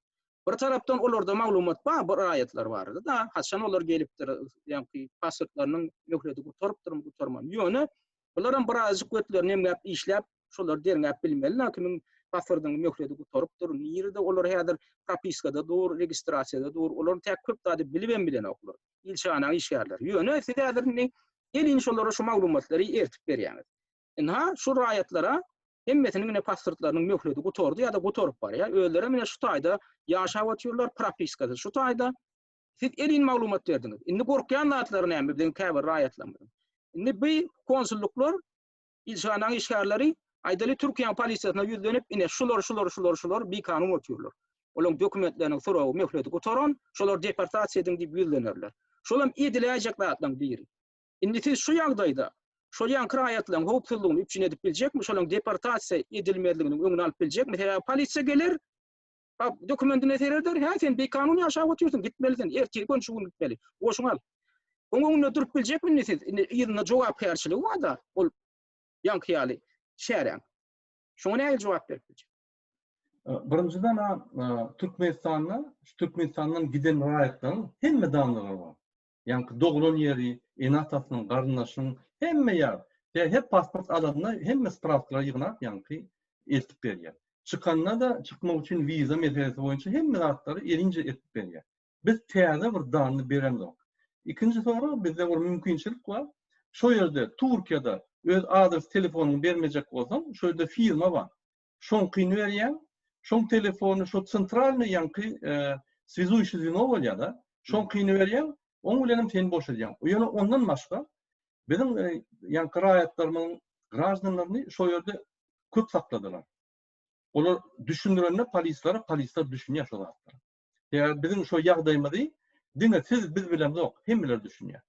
Bir tarapdan olarda maglumat bar, bu raýatlar barada-da, haçan olar gelipdir, ýaňky pasportlarynyň möhleti gutarypdyrmy, gutarmanmy. Ýöne bularam birazajyk götlerini emläp işläp, şolary derňäp bilmeli-dä, kimiň pasportynyň möhleti gutarypdyr, nirede olar häzir propiskada dur, registrasiýada dur, olar täk köp zady bilibem bilenoklar, ilçihanaň işgärleri. Ýöne siz häzir indi elin şolara şu maglumatlary ertip berýäňiz. Ynha, şu raýatlara hemmesiniň ine pasportlarynyň möhleti gutardy ýa-da gutaryp barýar. Özlerem ine şu taýda ýaşap otyrlar, propiskasy şu taýda. Siz elin maglumat berdiňiz. Indi gorkýan zatlary näme biziň käbir raýatlarymyzyň? Indi bu konsullyklar, ilçihanaň işgärleri aýdaly Türkiýäň polisiýasyna ýüzlenip, ine şular, şular, şular, şular bikanun otyrlar. Olaryň dokumentleriniň soragy, möhleti gutaran, şolary deportasiýa ediň diýip ýüzlenerler. Şolam ediläýjek zatlaryň biri. Indi siz şu ýagdaýda şol ýaňky raýatlaryň howpsuzlygyny üpjün edip biljekmi, şolaryň deportasiýa edilmezliginiň öňüni alyp biljekmi? Sebäbi polisiýa geler, dokumentine sereder, hä sen bikanun ýaşap otyrsyň, gitmeli sen, ertir gün şu gün gitmeli, goşuňy al. Oň öňünde durup biljekmi indi siz? Indi yzynda jogapkärçiligi bar-da, ol ýaňky ýaly çäräň. Şoňa nähili jogap berip biljek? Birinjiden, Türkmenistanda, şu Türkmenistandan giden raýatlaryň hemme danlary bar. Ýaňky doglan ýeri, ene-atasynyň, garyndaşynyň hemme ýer. Her pasport alanda hemme sprawkalary ýygnap ýaňky eltip berýär. Çykanda-da çykmak üçin wiza meselesi boýunça hemme zatlary elinje etip berýär. Biz täze bir danny beremzok. Ikinji sorag bizde bir mümkinçilik bar. Şo ýerde Türkiýede öz adres telefonyňy bermejek bolsaň, şo ýerde firma bar. Şoňkyny berýäň, şoň telefony şo tsentralnyý ýaňky swýazuýuşi zweno bolýar-da, şoňkyny berýäň, oň bilenem seni boşadýaň. Ýöne ondan başga biziň ýaňky raýatlarymyzyň graždanlaryny şo ýerde köp sakladylar. Olar düşündirende polislere, polisler düşünýär şo zatlara. Sebäbi biziň şo ýagdaýymyzy diňe siz, biz bilemzok, hemmeler düşünýär.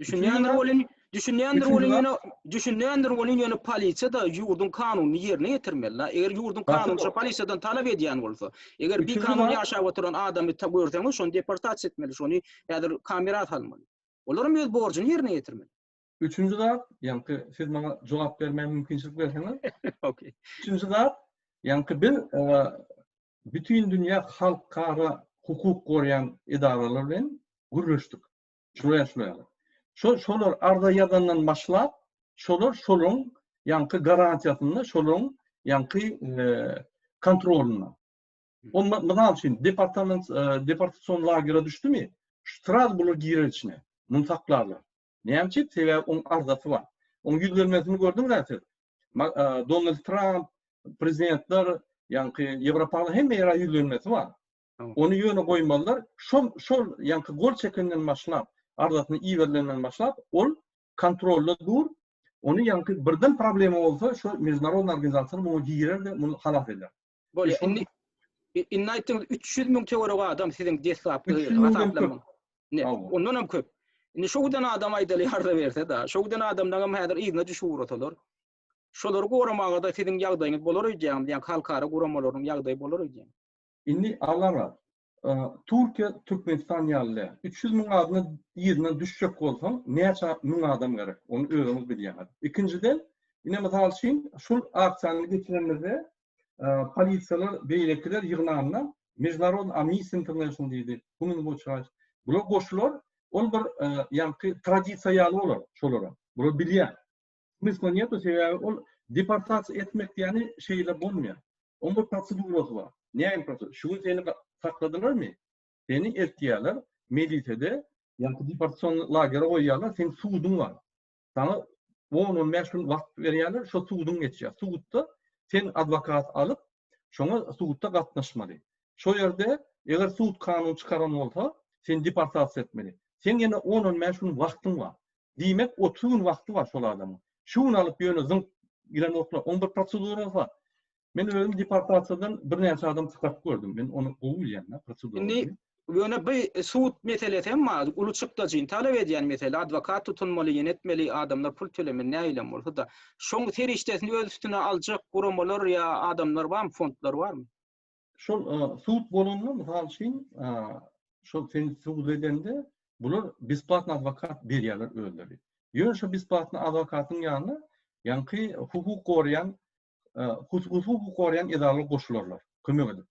Düşünýändir welin, düşünýändir welin ýöne düşünýändir welin ýöne polisiýa-da ýurduň kanunyny ýerine ýetirmeli-la. Eger ýurduň kanuny şo polisiýadan talap edýän bolsa, eger bikanun ýaşap oturan adamy görseňiz, şony deportasiýa etmeli, şony häzir kamera salmaly. Olaram öz borjuny ýerine ýetirmeli. Üçünji zat, ýaňky siz maňa jogap bermäge mümkinçilik berseňiz. Okey. Üçünji zat, ýaňky biz bütin dünýä halkara hukuk goraýan edaralar bilen gürleşdik. Şular şular ýaly. Şol şolar arza ýazandan başlap, şolar şolaryň ýaňky garantiýasynda, şolaryň ýaňky kontrolynda. O mysal üçin departament deportasion lagere düşdümi, sraz bular girer içine. Muny saklarlar. Näme üçin? Sebäbi oň arzasy bar. Oň ýüzlenmesini gördüňiz-ä siz. Donald Tramp, prezidentler, ýaňky Ýewropaly hemme ýere ýüzlenmesi bar. Ony ýöne goýmazlar. Şol şol ýaňky gol çekenden başlap, arzasyny iberilenden başlap, ol kontrolda dur. Ony ýaňky birden problema bolsa, şo mežnarodnyý organizasiýalar muňa girer-de, muny halas eder. Bolýar. Indi indi aýtdyňyz 300 müň töweregi adam siziň deslapky hasaplamaň. Ne, ondan hem köp. Indi şo giden adam aýdaly arza berse-de, şo giden adamlaryň hem häzir yzyna düşüp ugrasalar, şolary goramaga-da siziň ýagdaýyňyz bolar öýdýäňmi, ýa halkara guramalarynyň ýagdaýy bolar öýdýäňmi? Indi Allamyrat, Türkiýe Türkmenistan ýaly däl. 300 müň adamyň yzyndan düşjek bolsaň, näçe müň adam gerek, ony özüňiz bilýäňiz. Ikinjiden, ine mysal üçin, şul aksiýany geçirenimizde polisiýalar, beýlekiler ýygnanda Mejnarodny Amnesty International diýdi, Human Rights Watch, bular goşular, ol bir ýaňky tradisiýa ýaly bolar şolara. Bular bilýär. Smysla netu, sebäbi ol deportasiýa etmek diýeni şeýle bolmaýar. Oň bir prosedurasy bar. Näme prosedura? Şu gün seni sakladylarmy? Seni eltýärler melisede, ýa-da deportasion lagere goýýarlar, seň suduň bar. Saňa on-on bäş gün wagt berýärler, şo suduň geçýär. Sudda sen adwokat alyp, şoňa sudda gatnaşmaly. Şo ýerde eger sud kanun çykaran bolsa, seni deportasiýa etmeli. Seň ýene on-on bäş gün wagtyň bar. Diýmek, 30 gün wagty bar şol adamyň. Şu gün alyp ýöne zyňyp girenoklar. Oň bir prosedurasy bar. Men özüm deportasiýadan birnäçe adam çykaryp gördüm. Men ony gowy bilýän-de, prosedurasyny. Indi ýöne bu sud meselesi hem bar. Uly çykdajyny talap edýän mesele. Adwokat tutunmaly, ýene etmeli, adamlar pul tölemeli nähilem bolsa-da. Şoň serişdesini öz üstüne aljak guramalar ýa adamlar barmy, fondlar barmy? Şol sud bolanda, mysal üçin, şol seni sud edende bular besplatny adwokat berýärler özleri. Ýöne şo besplatny adwokatyň ýanyna ýaňky hukuk goraýan hususy hukuk goraýan edaralar goşularlar, kömek edip.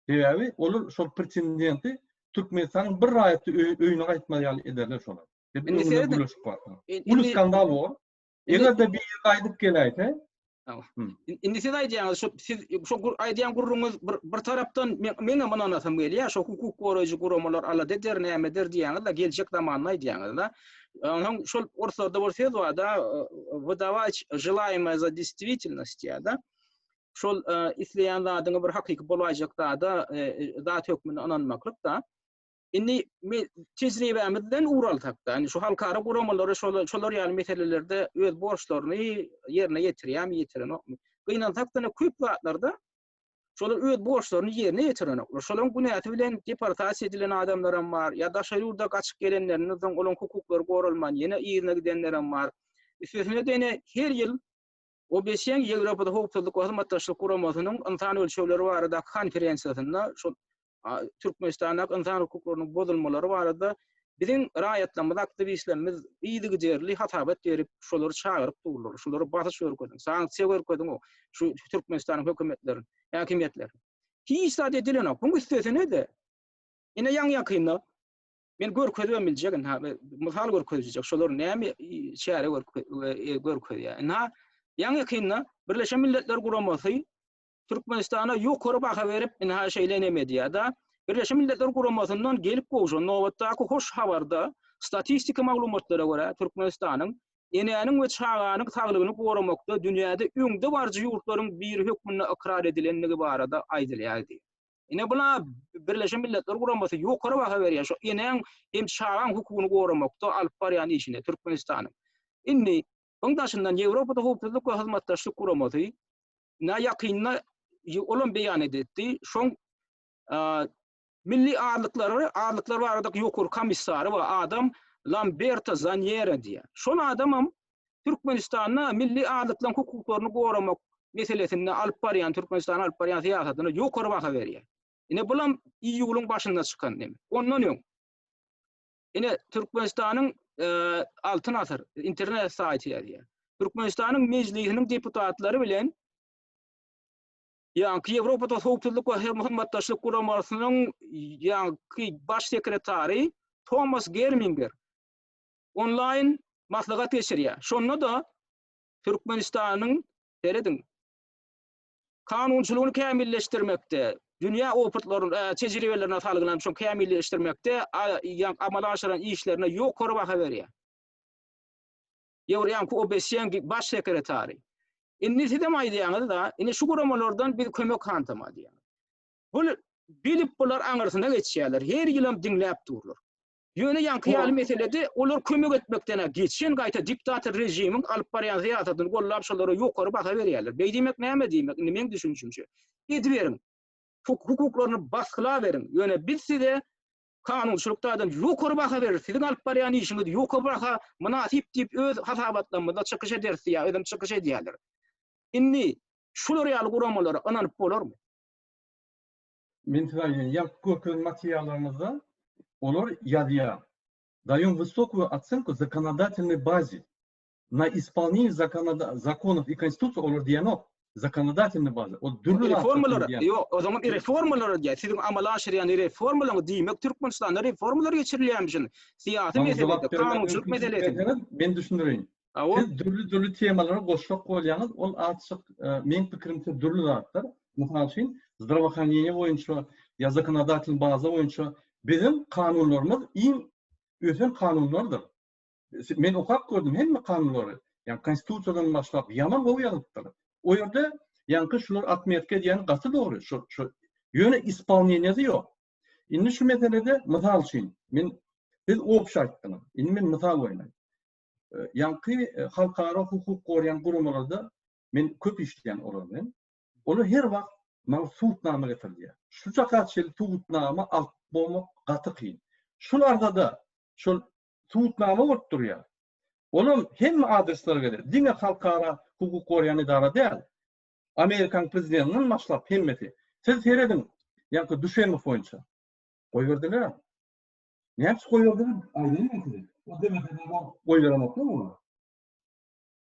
Sebäbi olar şol pretendenti Türkmenistanyň bir raýaty öýüne gaýtmaz ýaly ederler şolar. Indi serediň. Uly skandal bor. Eger-de biri gaýdyp geläýse, Indi siz aýdýaňyz, şu siz şu aýdýan gürrüňiz bir bir tarapdan meňem ynanasym gelýär, şu hukuk goraýjy guramalar alada eder, näme eder diýýäňiz-de, geljek zamanda aýdýaňyz-da. Onsoň şol orslarda bir söz bar-da, wydawać želaýemое za destvitelnost diýýär-de. Şol isleýän zadyňy bir hakyky bolaýjak zada zat hökmünde ynanmaklyk-da. Indi tejribämizden ugur alsak-da, indi şu halkara guramalary şolar, şolar ýaly meselelerde öz borçlaryny ýerine ýetirýärmi, ýetirenokmy? Gynansak-da, köp zatlarda şolar öz borçlaryny ýerine ýetirenoklar. Şolaryň günäsi bilen deportasiýa edilen adamlaram bar, ýa daşary ýurda gaçyp gelenlerinden soň olaryň hukuklary goralman, ýene yzyna gidenlerem bar. Üstesine-de ýene her ýyl OBSE-iň Ýewropada Howpsuzlyk we Hyzmatdaşlyk Guramasynyň ynsan ölçegleri baradaky konferensiýasynda şol Türkmenistandaky ynsan hukuklarynyň bozulmalary barada biziň raýatlarymyz, aktiwistlerimiz yzygiderli hasabat berip, şolary çagyryp durlar. Şolara basyş görkeziň, sanksiýa görkeziň şu Türkmenistanyň hökümetlerini, häkimiýetlerini. Hiç zat edilenok. Buň üstesine-de ine ýaňy-ýakynda men görkezibem biljek, ynha, mysal görkezjek, şolar näme çäre e, görkezýär. Ynha, ýaňy-ýakynda Birleşen Milletler Guramasy Türkmenistana ýokary baha berip, ynha şeýle neme edýär-de, Birleşen Milletler Guramasyndan gelip gowşan nobatdaky hoş habarda statistiki maglumatlara görä, Türkmenistanyň enäniň we çaganyň saglygyny goramakda dünýäde öňde baryjy ýurtlaryň biri hökmünde ykrar edilendigi barada aýdylýar diýip. Ine bula Birleşen Milletler Guramasy ýokary baha berýär şu enäň hem çagaň hukugyny goramakda alyp barýan işine Türkmenistanyň. Indi buň daşyndan Ýewropada Howpsuzlyk we Hyzmatdaşlyk Guramasy ine ýakynda olam beýan edetdi. Şoň milli azlyklary, azlyklar baradaky ýokary komissary we adam Lamberto Zanýera diýýär. Şol adamam Türkmenistanda milli azlyklaryň hukuklaryny goramak meselesinde alyp barýan, Türkmenistanyň alyp barýan syýasatyna ýokary baha berýär. Ine bulam iýulyň başynda çykan neme. Ondan öň ine Türkmenistanyň e, Altyn asyr internet saýty ýazýar. Türkmenistanyň Mejlisiniň deputatlary bilen Ýaňky Ýewropada Howpsuzlyk we Hyzmatdaşlyk Guramasynyň ýaňky baş sekretary Tomas Germinger onlaýn maslahat geçirýär. Şonda-da Türkmenistanyň, serediň, kanunçylygyny kämilleşdirmekde, dünýä opytlaryna, e, tejribelerine salgylanyp şony kämilleşdirmekde amala aşyran işlerine ýokary baha berýär. Ýewroýanky OBSE-niň baş sekretary. Indi sizem aýdýaňyz-da, indi şu guramalardan biz kömek hantama diýýäňiz. Bu bilip bular aňyrsyna geçýärler. Her ýylam diňläp durlar. Ýöne ýaňky ýaly meselede olar kömek etmekden-ä geçen gaýta diktator režimiň alyp barýan syýasatyny gollap şolara ýokary baha berýärler. Beý diýmek näme diýmek indi meň düşünişimçe. Ediberiň. Hukuklaryny basgylaberiň. Ýöne biz size kanunçylyk taýdan ýokary baha bereris. Siziň alyp barýan işiňiz ýokary baha mynasyp diýip öz hasabatlarymyzda çykyş ederis diýýär, özem çykyş edýärler. Indi şular ýaly guramalara ynanyp bolarmy? Men size aýdýan, ýaňky görkezen materiallaryňyzda olar ýazýar. Daýom wysokuýu otsenku zakonodatelnoý baze na ispolneniýe zakonov i konstitusiýa olar diýenok. Zakonodatelnoý baza. Ol dürli reformalar, ýok, o zaman reformalar diýýär. Siziň amala aşyrýan reformalaryňyz diýmek Türkmenistanda reformalar geçirilýärmişin. Syýasy meselede, kanunçylyk meselesinde. Men düşündireýin. Hawa. Siz dürli-dürli temalary goşjak bolýaňyz, ol azjyk meň pikirimçe dürli zatlar. Mysal üçin, zdravoohraneniýe boýunça ýa zakonodatelnyý baza boýunça biziň kanunlarymyz iň ösen kanunlardyr. Men okap gördüm hemme kanunlary. Ýa konstitusiýadan başlap ýaman gowy ýazylypdyr. O ýerde ýaňky şular otmetka edýäni gaty dogry. Şu şu ýöne ispolneniýesi ýok. Indi şu meselede mysal üçin men siz obşi aýtdyňyz. Indi men mysal goýaýyn. Ýaňky halkara hukuk goraýan guramalarda men köp işleýän olar bilen. Olar her wagt maňa subutnama getir diýýär. Şu çaka çenli subutnama alyp bolmak gaty kyn. Şul arzada şol subutnama bolup durýar. Olam hemme adreslere gerek. Diňe halkara hukuk goraýan edara däl. Amerikanyň prezidentinden başlap hemmesi. Siz serediň, ýaňky Düşemow boýunça. Goýberdiler. Näme üçin goýberdiler? Aýdaýyn men size. O demesede goýberenoklar olar.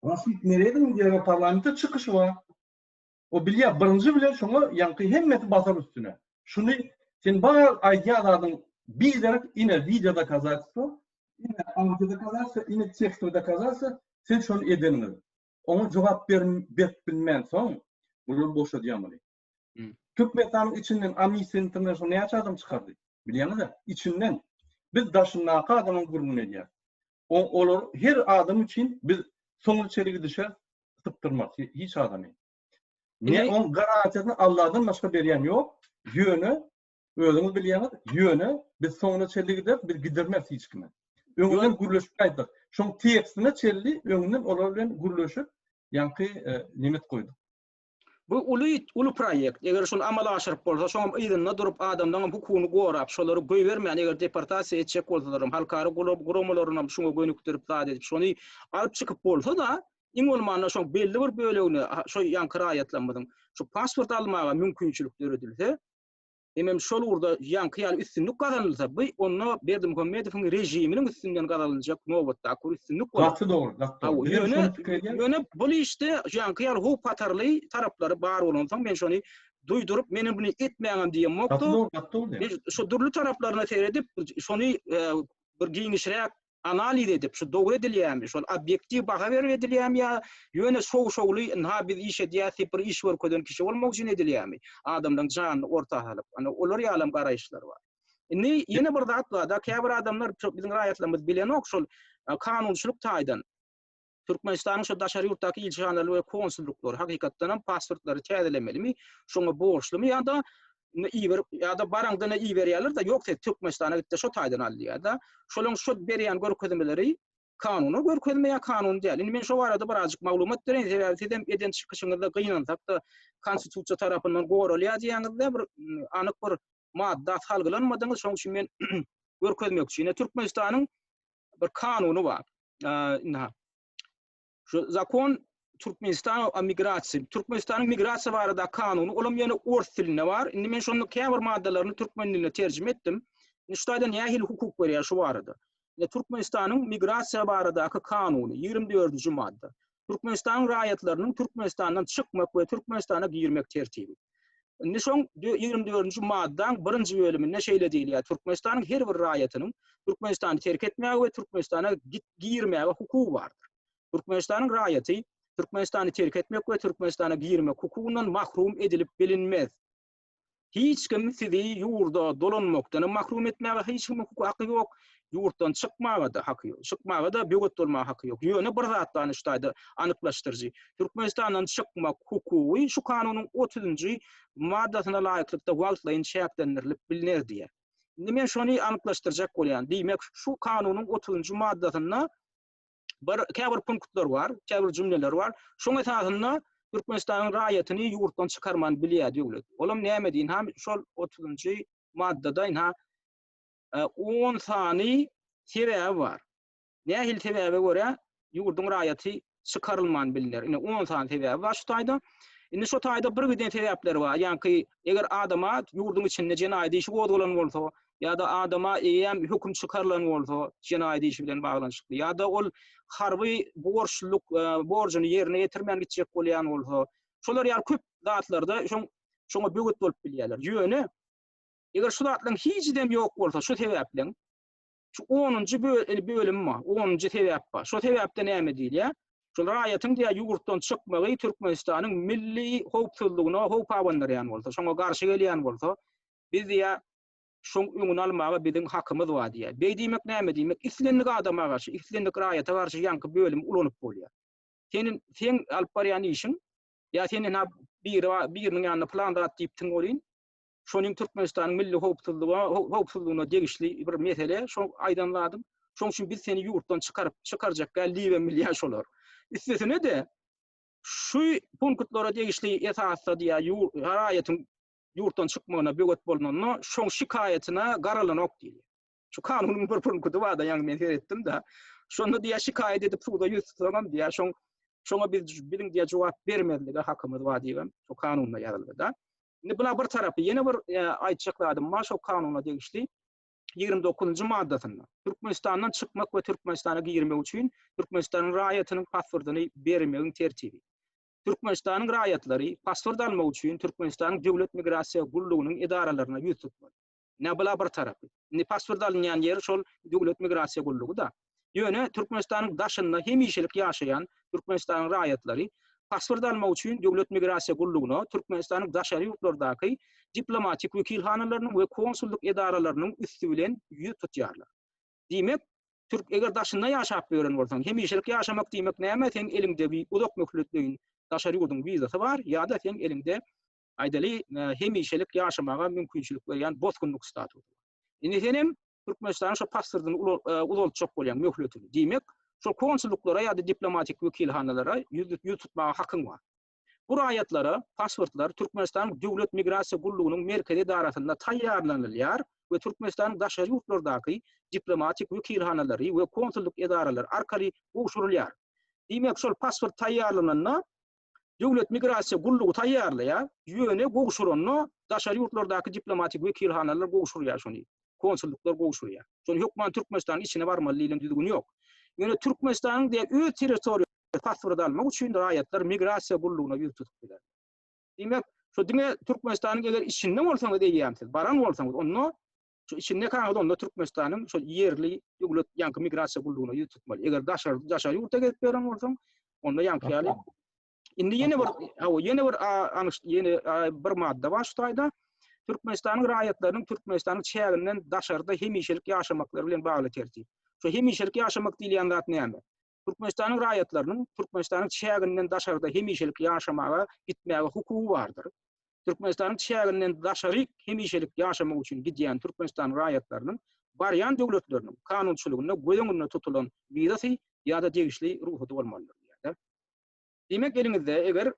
Raşid Meredowyň Ýewroparlamentde çykyşy bar. O bilýär, birinji bilen şoňa ýaňky hemmesi basar üstüne. Şuny sen bar aýdýan zadyň biderek ine wideo dokazatelstwo, ine audio dokazatelstwo, ine tekstowy dokazatelstwo, sen şony edeniňiz. Oňa jogap berip bilmänsoň, bular boşadýar muny. Türkmenistanyň içinden Amnesty International näçe adam çykardy? Bilýäňiz-ä, içinden. Biz daşyndaky adamyň gürrüňini edýäris. Olar her adam üçin biz soňuna çenli gidişeris, sypdyrmarys hiç adamy. Ne oň garantiýasyny Alladan başga berýän ýok. Ýöne özüňiz bilýäňiz, ýöne biz soňuna çenli gideris, biz gidirmeris hiç kime. Öňünden gürleşip gaýtdyk. Şoň tekstine çenli öňünden olar bilen gürleşip, ýaňky nemet goýduk. Bu uly uly proýekt. Eger şuny amala aşyryp bolsa, şoňam yzynda durup, adamlaryňam hukugyny gorap, şolary goýbermän, eger deportasiýa etjek bolsalaram, halkara guramalarynam şuňa gönükdirip zat edip, şony alyp çykyp bolsa-da, iň bolmanda şoň belli bir bölegine şo ýaňky raýatlarymyzyň şu pasport almaga mümkinçilik döredilse, hemem şol ugurda ýaňky ýaly üstünlik gazanylsa, bu onda Berdimuhamedowyň režiminiň üstünden gazanyljak nobatdaky bir üstünlik bolar. Gaty dogry, gaty dogry. Ýöne, ýöne bu işde ýaňky ýaly howp-hatarly taraplary bar bolansoň, men şony duýduryp, men muny etmäňem diýemokdy. Gaty dogry, gaty dogry. Men şu dürli taraplaryna seredip, şony bir giňişräk analiz edip, şu dogry edilýärmi, şol obýektiw baha berip edilýärmi ýa ýöne şow-şowly ynha biz iş edýäs diýip bir iş görkezen kişi bolmak üçin edilýärmi, adamlaryň janyny orta salyp, ana olar ýalam garaýyşlar bar. Indi ýene bir zat bar-da, käbir adamlar, biziň raýatlarymyz bilenok şol kanunçylyk taýdan Türkmenistanyň şu daşary ýurtdaky ilçihanalary we konsullyklary hakykatdan hem pasportlary täzelemelimi, şoňa borçlumy ýa-da iberip ýa-da baraňda ne iberýärler-de, ýok sen Türkmenistana git-de şo taýdan al diýýär-de. Şolaryň şo berýän görkezmeleri kanuny görkezme ýa kanuny däl. Indi men şo barada birazjyk maglumat bereýin, sebäbi siz hem eden çykyşyňyzda gynansak-da konstitusiýa tarapyndan goralýar diýýäňizde bir anyk bir madda salgylanmadyňyz, şonuň üçin men görkezmekçi. Ine Türkmenistanyň bir kanuny bar. Ynha. Şu zakon Türkmenistan o migrasiýa, Türkmenistanyň migrasiýa barada kanuny, olam ýöne ors dilinde bar. Indi men şonuň käbir maddalaryny türkmen diline terjime etdim. Indi şu taýda nähili hukuk berýär şu barada. Indi Türkmenistanyň migrasiýa baradaky kanuny 24-nji madda. Türkmenistanyň raýatlarynyň Türkmenistandan çykmak we Türkmenistana girmek tertibi. Indi şoň 24-nji maddaň birinji bölüminde şeýle diýilýär, Türkmenistanyň her bir raýatynyň Türkmenistany terk etmäge we Türkmenistana girmäge hukugy bardyr. Türkmenistanyň raýaty Türkmenistany terk etmek we Türkmenistana girmek hukugyndan mahrum edilip bilinmez. Hiç kim sizi ýurda dolanmakdan hem mahrum etmäge hiç kimiň hukuk haky ýok, ýurtdan çykmaga-da haky ýok, çykmaga-da böwet bolmaga haky ýok. Ýöne bir zat bar şu taýda anyklaşdyryjy. Türkmenistandan çykmak hukugy şu kanunyň otuzynjy maddasyna laýyklykda wagtlaýyn çäklendirilip bilner diýýär. Indi men şony anyklaşdyrjak bolýan. Diýmek, şu kanunyň otuzynjy maddasynda bir käbir punktlar bar, käbir jümleler bar. Şoň esasynda Türkmenistanyň raýatyny ýurtdan çykarman bilýär döwlet. Olam näme diýin, ha şol 30-njy maddada ynha 10 sany sebäbi bar. Nähili sebäbe görä ýurduň raýaty çykarylman bilner. Ine 10 sany sebäbi bar şu taýda. Indi şu taýda bir giden sebäpler bar. Ýaňky eger adama ýurduň içinde jenaýat işi gozgalan bolsa, ýa-da adama eýýäm höküm çykarylan bolsa, jenaýat işi bilen baglanyşykly, ýa-da ol harby borçlulyk borjuny ýerine ýetirmän gitjek bolýan bolsa, şolar ýaly köp zatlarda şoň şoňa böwet bolup bilýärler. Ýöne eger şu zatlaryň hijidem ýok bolsa, şu sebäpleň. Şu 10-njy bölüm bar, 10-njy sebäp bar. Şo sebäpde näme diýilýär? Şol raýatyň diýýär ýurtdan çykmagy Türkmenistanyň milli howpsuzlygyna howp abandyrýan bolsa, şoňa garşy gelýän bolsa, biz diýýär şoň öňüni almaga biziň hakymyz bar diýýär. Beý diýmek näme diýmek? Islendik adama garşy, islendik raýata garşy ýaňky bölümi ulanyp bolýar. Seniň seň alyp barýan işiň ýa sen ina biri biriniň ýanynda plan zat diýipdiň welin, şonuň Türkmenistanyň milli howpsuzlyga howpsuzlygyna degişli bir mesele, şo aýdan zadyň. Şoň üçin biz seni ýurtdan çykaryp çykarjak gel diýibem bilýär şolar. Üstesine-de şu punktlara degişli esasda diýýär, raýatyň ýurtdan çykmagyna böwet bolnanda, şoň şikaýatyna garalanok diýilýär. Şu kanunyň bir punkty bar-da, ýaňy men seretdim-de. Şonda diýýär, şikaýat edip suda ýüz tutsaňam diýýär, şoň şoňa biz biziň diýýär jogap bermezlige hakymyz bar diýibem şu kanunda ýazyldy-da. Indi bula bir tarapy, ýene bir e, aýtjak zadym bar şo kanuna degişli. 29-njy maddasynda Türkmenistandan çykmak we Türkmenistana girmek üçin Türkmenistanyň raýatynyň pasportyny bermegiň tertibi. Türkmenistanyň raýatlary pasport almak üçin Türkmenistanyň Döwlet migrasiýa gullugynyň edaralaryna ýüz tutmaly. Ine bula bir tarapy. Indi pasport alynýan ýeri şol Döwlet migrasiýa gullugy-da. Ýöne Türkmenistanyň daşynda hemişelik ýaşaýan Türkmenistanyň raýatlary pasport almak üçin Döwlet migrasiýa gullugyna Türkmenistanyň daşary ýurtlardaky diplomatik wekilhanalarynyň we konsullyk edaralarynyň üsti bilen ýüz tutýarlar. Diýmek, türk eger daşynda ýaşap ýören bolsaň, hemişelik ýaşamak diýmek näme? Seň eliňde bir uzak möhletleýin daşary ýurduň wizasy bar ýa-da seň eliňde aýdaly hemişelik ýaşamaga mümkinçilik berýän bosgunlyk statusy bar. Indi senem Türkmenistanyň şo pasportyny e, uzaltjak bolýaň möhletini. Diýmek, şol konsullyklara ýa-da diplomatik wekilhanalara ýüz ýüz tutmaga hakyň bar. Bu raýatlara pasportlar Türkmenistanyň Döwlet migrasiýa gullugynyň merkezi edarasynda taýýarlanylýar we Türkmenistanyň daşary ýurtlardaky diplomatik wekilhanalary we konsullyk edaralary arkaly gowşurylýar. Diýmek, şol pasport taýýarlananda Döwlet migrasiýa gullugy taýýarlaýar, ýöne gowşuranda daşary ýurtlardaky diplomatik wekilhanalar gowşurýar şony, konsullyklar gowşurýar. Şony hökman Türkmenistanyň içine barmaly diýlen düzgün ýok. Ýöne Türkmenistanyň diýen öz territoriýasynda pasport almak üçin raýatlar migrasiýa gullugyna ýüz tutup biler. Diýmek, şu diňe Türkmenistanyň eger içinde bolsaňyz eýýäm siz baran bolsaňyz, onda Şu içinde kaňyz onda Türkmenistanyň şol ýerli döwlet ýaňky migrasiýa gullugyna ýüz tutmaly. Eger daşary daşary ýurta gezip ýören bolsaň, onda ýaňky ýaly. Indi ýene bir hawa ýene bir anyş ýene bir madda bar şu taýda. Türkmenistanyň raýatlarynyň Türkmenistanyň çäginden daşarda hemişelik ýaşamaklary bilen bagly tertip. Şu hemişelik ýaşamak diýilýän zat näme? Türkmenistanyň raýatlarynyň Türkmenistanyň çäginden daşarda hemişelik ýaşamaga gitmäge hukugy bardyr. Türkmenistanyň çäginden daşary hemişelik ýaşamak üçin gidýän Türkmenistanyň raýatlarynyň barýan döwletleriniň kanunçylygynda göz öňünde tutulan wizasy ýa-da degişli rugsady bolmalydyr diýýär. Diýmek, eliňizde eger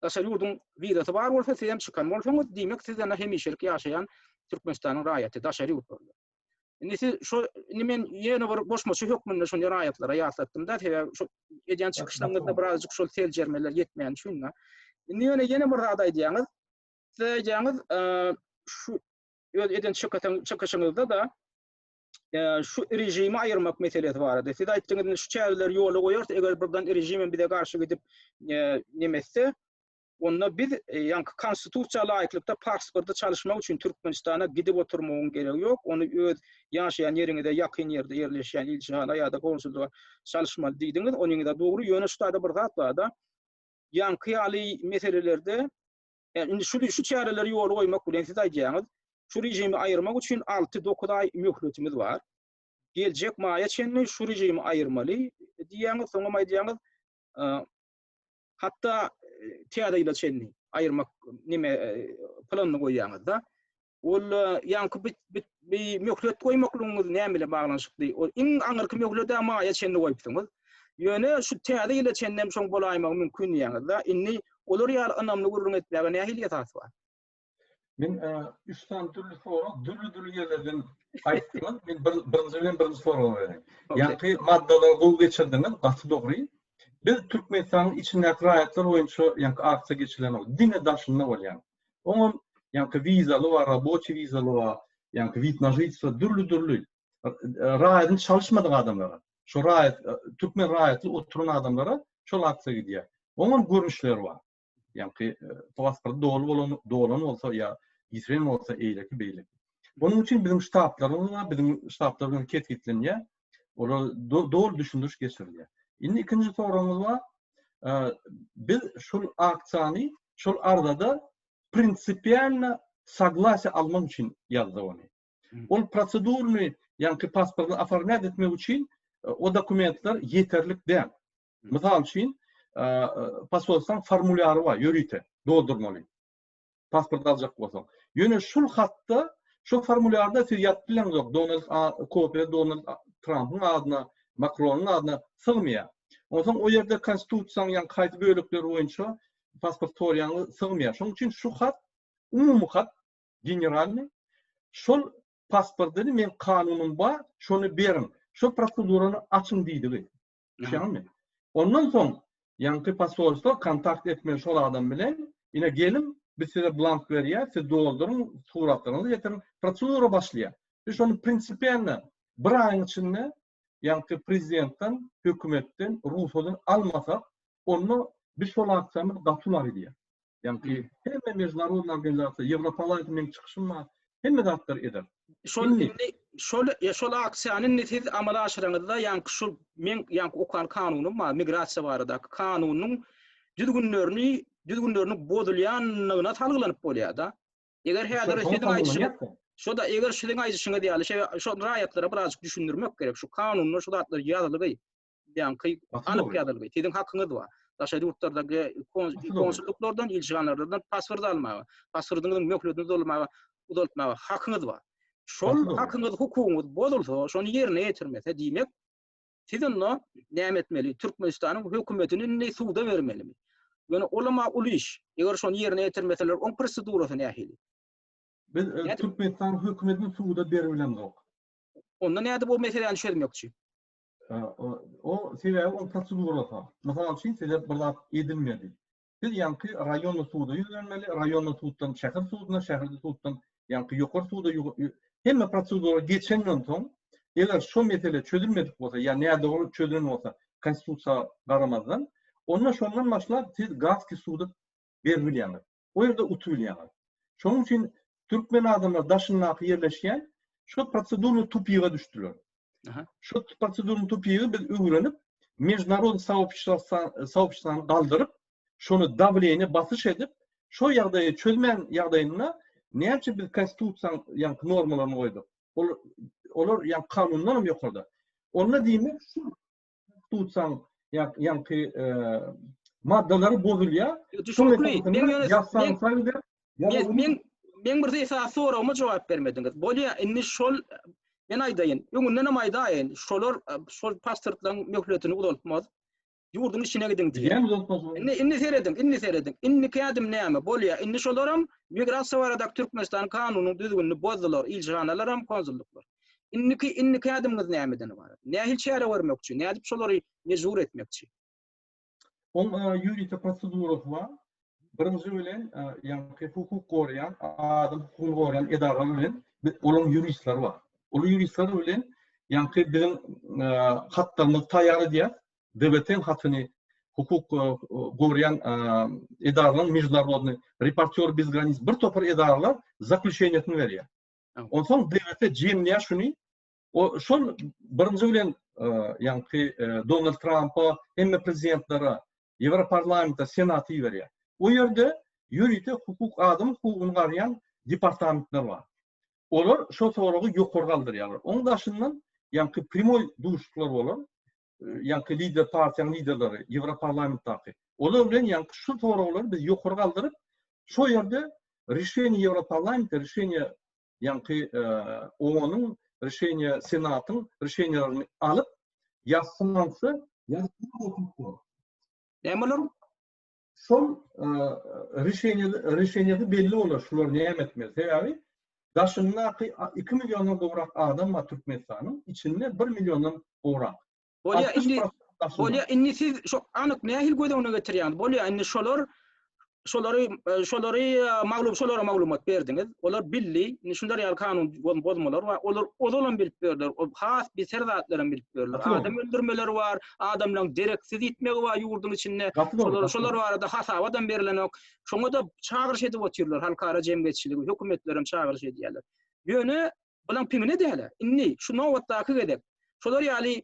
daşary ýurduň wizasy bar bolsa, siz hem çykan bolsaňyz, diýmek, siz ýa hemişelik ýaşaýan Türkmenistanyň raýaty daşary ýurtlarda. Indi siz şu indi men ýene bir goşmaça hökmünde şony raýatlara ýatlatdym-da, sebäbi şu edýän çykyşlaryňyzda birazjyk şol seljermeler ýetmeýän üçin-de. Indi ýöne ýene bir zat aýdýaňyz. Siz aýdýaňyz, şu öz eden çykyşyň çykyşyňyzda-da şu režimi aýyrmak meselesi barada. Siz aýtdyňyz, indi şu çäreleri ýola goýarys, eger birden režim bize garşy gidip neme etse, Onda biz ýaňky konstitusiýa laýyklykda pasporty çalyşmak üçin Türkmenistana gidip oturmagyň geregi ýok. Ony öz ýaşaýan ýeriňize ýakyn ýerde ýerleşýän ilçihana ýa-da konsullyga çalyşmaly diýdiňiz. Onyňyza dogry. Ýöne şu taýda bir zat bar-da. Ýaňky ýaly meselelerde indi şu şu çäreleri ýola goýmak bilen siz aýdýaňyz, şu režimi aýyrmak üçin 6-9 aý möhletimiz bar. Geljek maýa çenli şu režimi aýyrmaly diýýäňiz, soňam aýdýaňyz, Hatda täze ýyla çenli aýyrmak neme planyny goýýaňyzda. Ol ýaňky bit bit bi möhlet goýmaklygyňyz näme bilen baglanyşykly? Ol iň aňyrky möhledi maýa çenli goýupsyňyz. Ýöne şu täze ýyla çenli hem şoň bolaýmagy mümkin diýýäňiz-de. Indi olar ýaly ynamly gürrüň etmäge nähili esas bar? Men üç sany dürli sorag, dürli-dürli ýerlerden aýtdyňyz. Men bir, birinji bilen birinji soragy bereýin. Ýaňky maddalary gowy geçirdiňiz, gaty dogry. Biz Türkmenistanyň içindäki raýatlar boýunça ýaňky aksiýa geçirilenok, diňe daşynda bolýan. Oňam ýaňky wizaly bar, raboçi wizaly bar, ýaňky wid na žitelstvo dürli-dürli. Raýatyny çalyşmadyk adamlara, şo raýat, türkmen raýatly oturan adamlara şol aksiýa gidýär. Oňam görnüşleri bar. Ýaňky pasporty doly bolan, dolan bolsa ýa ýitiren bolsa eýleki beýleki. Onuň üçin biziň ştablarymyz bar, biziň ştablar bilen kesgitlenýär. Olar doly düşündiriş geçirilýär. Indi ikinji soragyňyz bar. Biz şol aksiýany, şol arzada prinsipialno soglasiýa almak üçin ýazdyk ony. Ol prosedurny, ýaňky pasporty oformlýat etmek üçin o dokumentler ýeterlik däl. Mysal üçin, posolstwaň formulýary bar, ýörite doldurmaly. Pasport aljak bolsaň. Ýöne şul hatda, şol formulýarda siz ýazyp bileňzok, Donald A, kopiýa Donald Trampyň adyna, Makronyň adyna sygmaýar. Onsoň o ýerde konstitusiýanyň ýaňky haýsy bölekleri boýunça pasport sorýaňyz sygmaýar. Şonuň üçin şu hat umumy hat, generalnyý. Şol pasportyny men kanunym bar, şony beriň. Şo prosedurany açyň diýdigi. Düşýäňmi? Ondan soň ýaňky posolstwo kontakt etmeli şol adam bilen, ine geliň, biz size blank berýäs, siz dolduryň, suratlaryňyzy getiriň, prosedura başlaýar. Biz şony prinsipialno bir aýyň içinde ýaňky prezidentden, hökümetden rugsadyny almasak, onda biz şol aksiýamyz gaty ulag edýär. Ýaňky hemme mejnarodny organizasiýa, Ýewroparlamenti meň çykyşym bar, hemme zatlar eder. Şol indi şol ýa şol aksiýany indi siz amala aşyraňyzda ýaňky şu meň ýaňky okan kanunym bar, migrasiýa baradaky kanunyň düzgünlerini düzgünleriniň bozulýanlygyna salgylanyp bolýar-da. Eger häzir siziň aýdyşyňyz şo-da eger siziň aýdyşyňyz ýaly şo raýatlara birazjyk düşündirmek gerek. Şu kanunda şu zatlar ýazylgy. Ýaňky anyk ýazylgy. Siziň hakyňyz bar. Daşary ýurtlardaky konsulluklardan, ilçihanalardan pasport almaga, pasportyňyzyň möhletini dolmaga, uzaltmaga hakyňyz bar. Şol hakyňyz, hukugyňyz bozulsa, şony ýerine ýetirmese, diýmek, siz onda näme etmeli? Türkmenistanyň hökümetini indi suda bermelimi? Ýöne olam-a uly iş. Eger şony ýerine ýetirmeseler, oň prosedurasy nähili? Biz Türkmenistanyň hökümetini suda beribilemzok. Onda nädip o meseläni çözmekçi? O sebäbi oň prosedurasy. Mysal üçin size bir zat edilmedi. Siz ýaňky raýonny suda ýüzlenmeli, raýonny suddan şäher suduna, şäher suddan ýaňky ýokary suda hemme prosedura geçenden soň, eger şo mesele çözülmedik bolsa ýa nädogry çözülen bolsa konstitusiýa garamazdan, onda şondan başlap siz Gazki suda berip bilýäňiz. O ýerde utup bilýäňiz. Şonuň üçin türkmen adamlar daşyndaky ýerleşýän şo prosedurny tupiga düşdüler. Şo prosedurny tupigi biz öwrenip, mejnarodny soobşestwany galdyryp, şony dawleniýe basyş edip, şo ýagdaýy çözmän ýagdaýynda näçe biz konstitusiýanyň ýaňky normalaryny goýduk. Ol olar ýaňky kanundan hem ýokarda. Onda diýmek şu konstitusiýanyň ýaňky maddalary bozulýar. Düşnükli. Men men men bir esasy soragyma jogap bermediňiz. Bolýa, indi şol men aýdaýyn, öňünden hem aýdaýyn, şolar şol pasportlaryň möhletini uzaltmaz. Ýurduň içine gidiň diýýär. Indi indi serediň, indi serediň. Indiki ädim näme? Bolýa, indi şolaram migrasiýa baradaky Türkmenistan kanunyň düzgünini bozdular, ilçihanalar hem, konsullyklar. Indiki indiki ädimiňiz nämeden ybarat? Nähili çäre görmekçi? Nädip şolary mejbur etmekçi? Oň ýörite prosedurasy bar. Birinji bilen, ýaňky hukuk goraýan, adam hukugyny goraýan edaralar bilen olaryň ýuristleri bar. Ol ýuristler bilen ýaňky biziň hatlarymyzy taýýar edýär. DBT-niň hatyny hukuk goraýan edaralaryň mežnarodnyý, Reportýor bez granic bir topar edaralar zaklýuşeniýesini berýär. Onsoň DBT jemleýär şuny O şol birinji bilen ýaňky Donald Trampa, hemme prezidentlere, Ýewroparlamente, Senata iberýär. O ýerde ýörite hukuk, adam hukugyny garaýan departamentler bar. Olar şo soragy ýokary galdyrýarlar. Oň daşyndan ýaňky primoý duşuşyklar bolar. Ýaňky lider partiýanyň liderleri Ýewroparlamentdaky. Olar bilen ýaňky şu soraglary biz ýokary galdyryp, şo ýerde rişeniýe Ýewroparlamenta, rişeniýe ýaňky OON-yň rişeniýe Senatyň rişeniýelerini alyp ýazsaňsa ýazyp Näme bolar? Şol rişeniýe rişeniýesi belli bolar şular näme etmeli. Sebäbi daşyndaky 2 milliondan gowrak adam bar Türkmenistanyň içinde 1 milliondan gowrak. Bolýa indi bolýa indi siz şo anyk nähili göz öňüne getirýäňiz? Bolýa indi şolar şolary e, şolary e, maglum şolara maglumat berdiňiz. Olar bildi. Indi şular ýaly kanun bozmalar bar. Olar ozalam bilip berdiler. O has beter zatlaram bilip berdiler. Adam öldürmeleri bar, adamlaryň dereksiz ýitmegi bar ýurduň içinde. Şolar şolar barada hasabat hem berilenok. Şoňa da çagyryş edip otyrlar halkara jemgyýetçiligi, hökümetler hem çagyryş edýärler. Ýöne bulaň piňine däl. Indi şu nobatdaky gezek şolar ýaly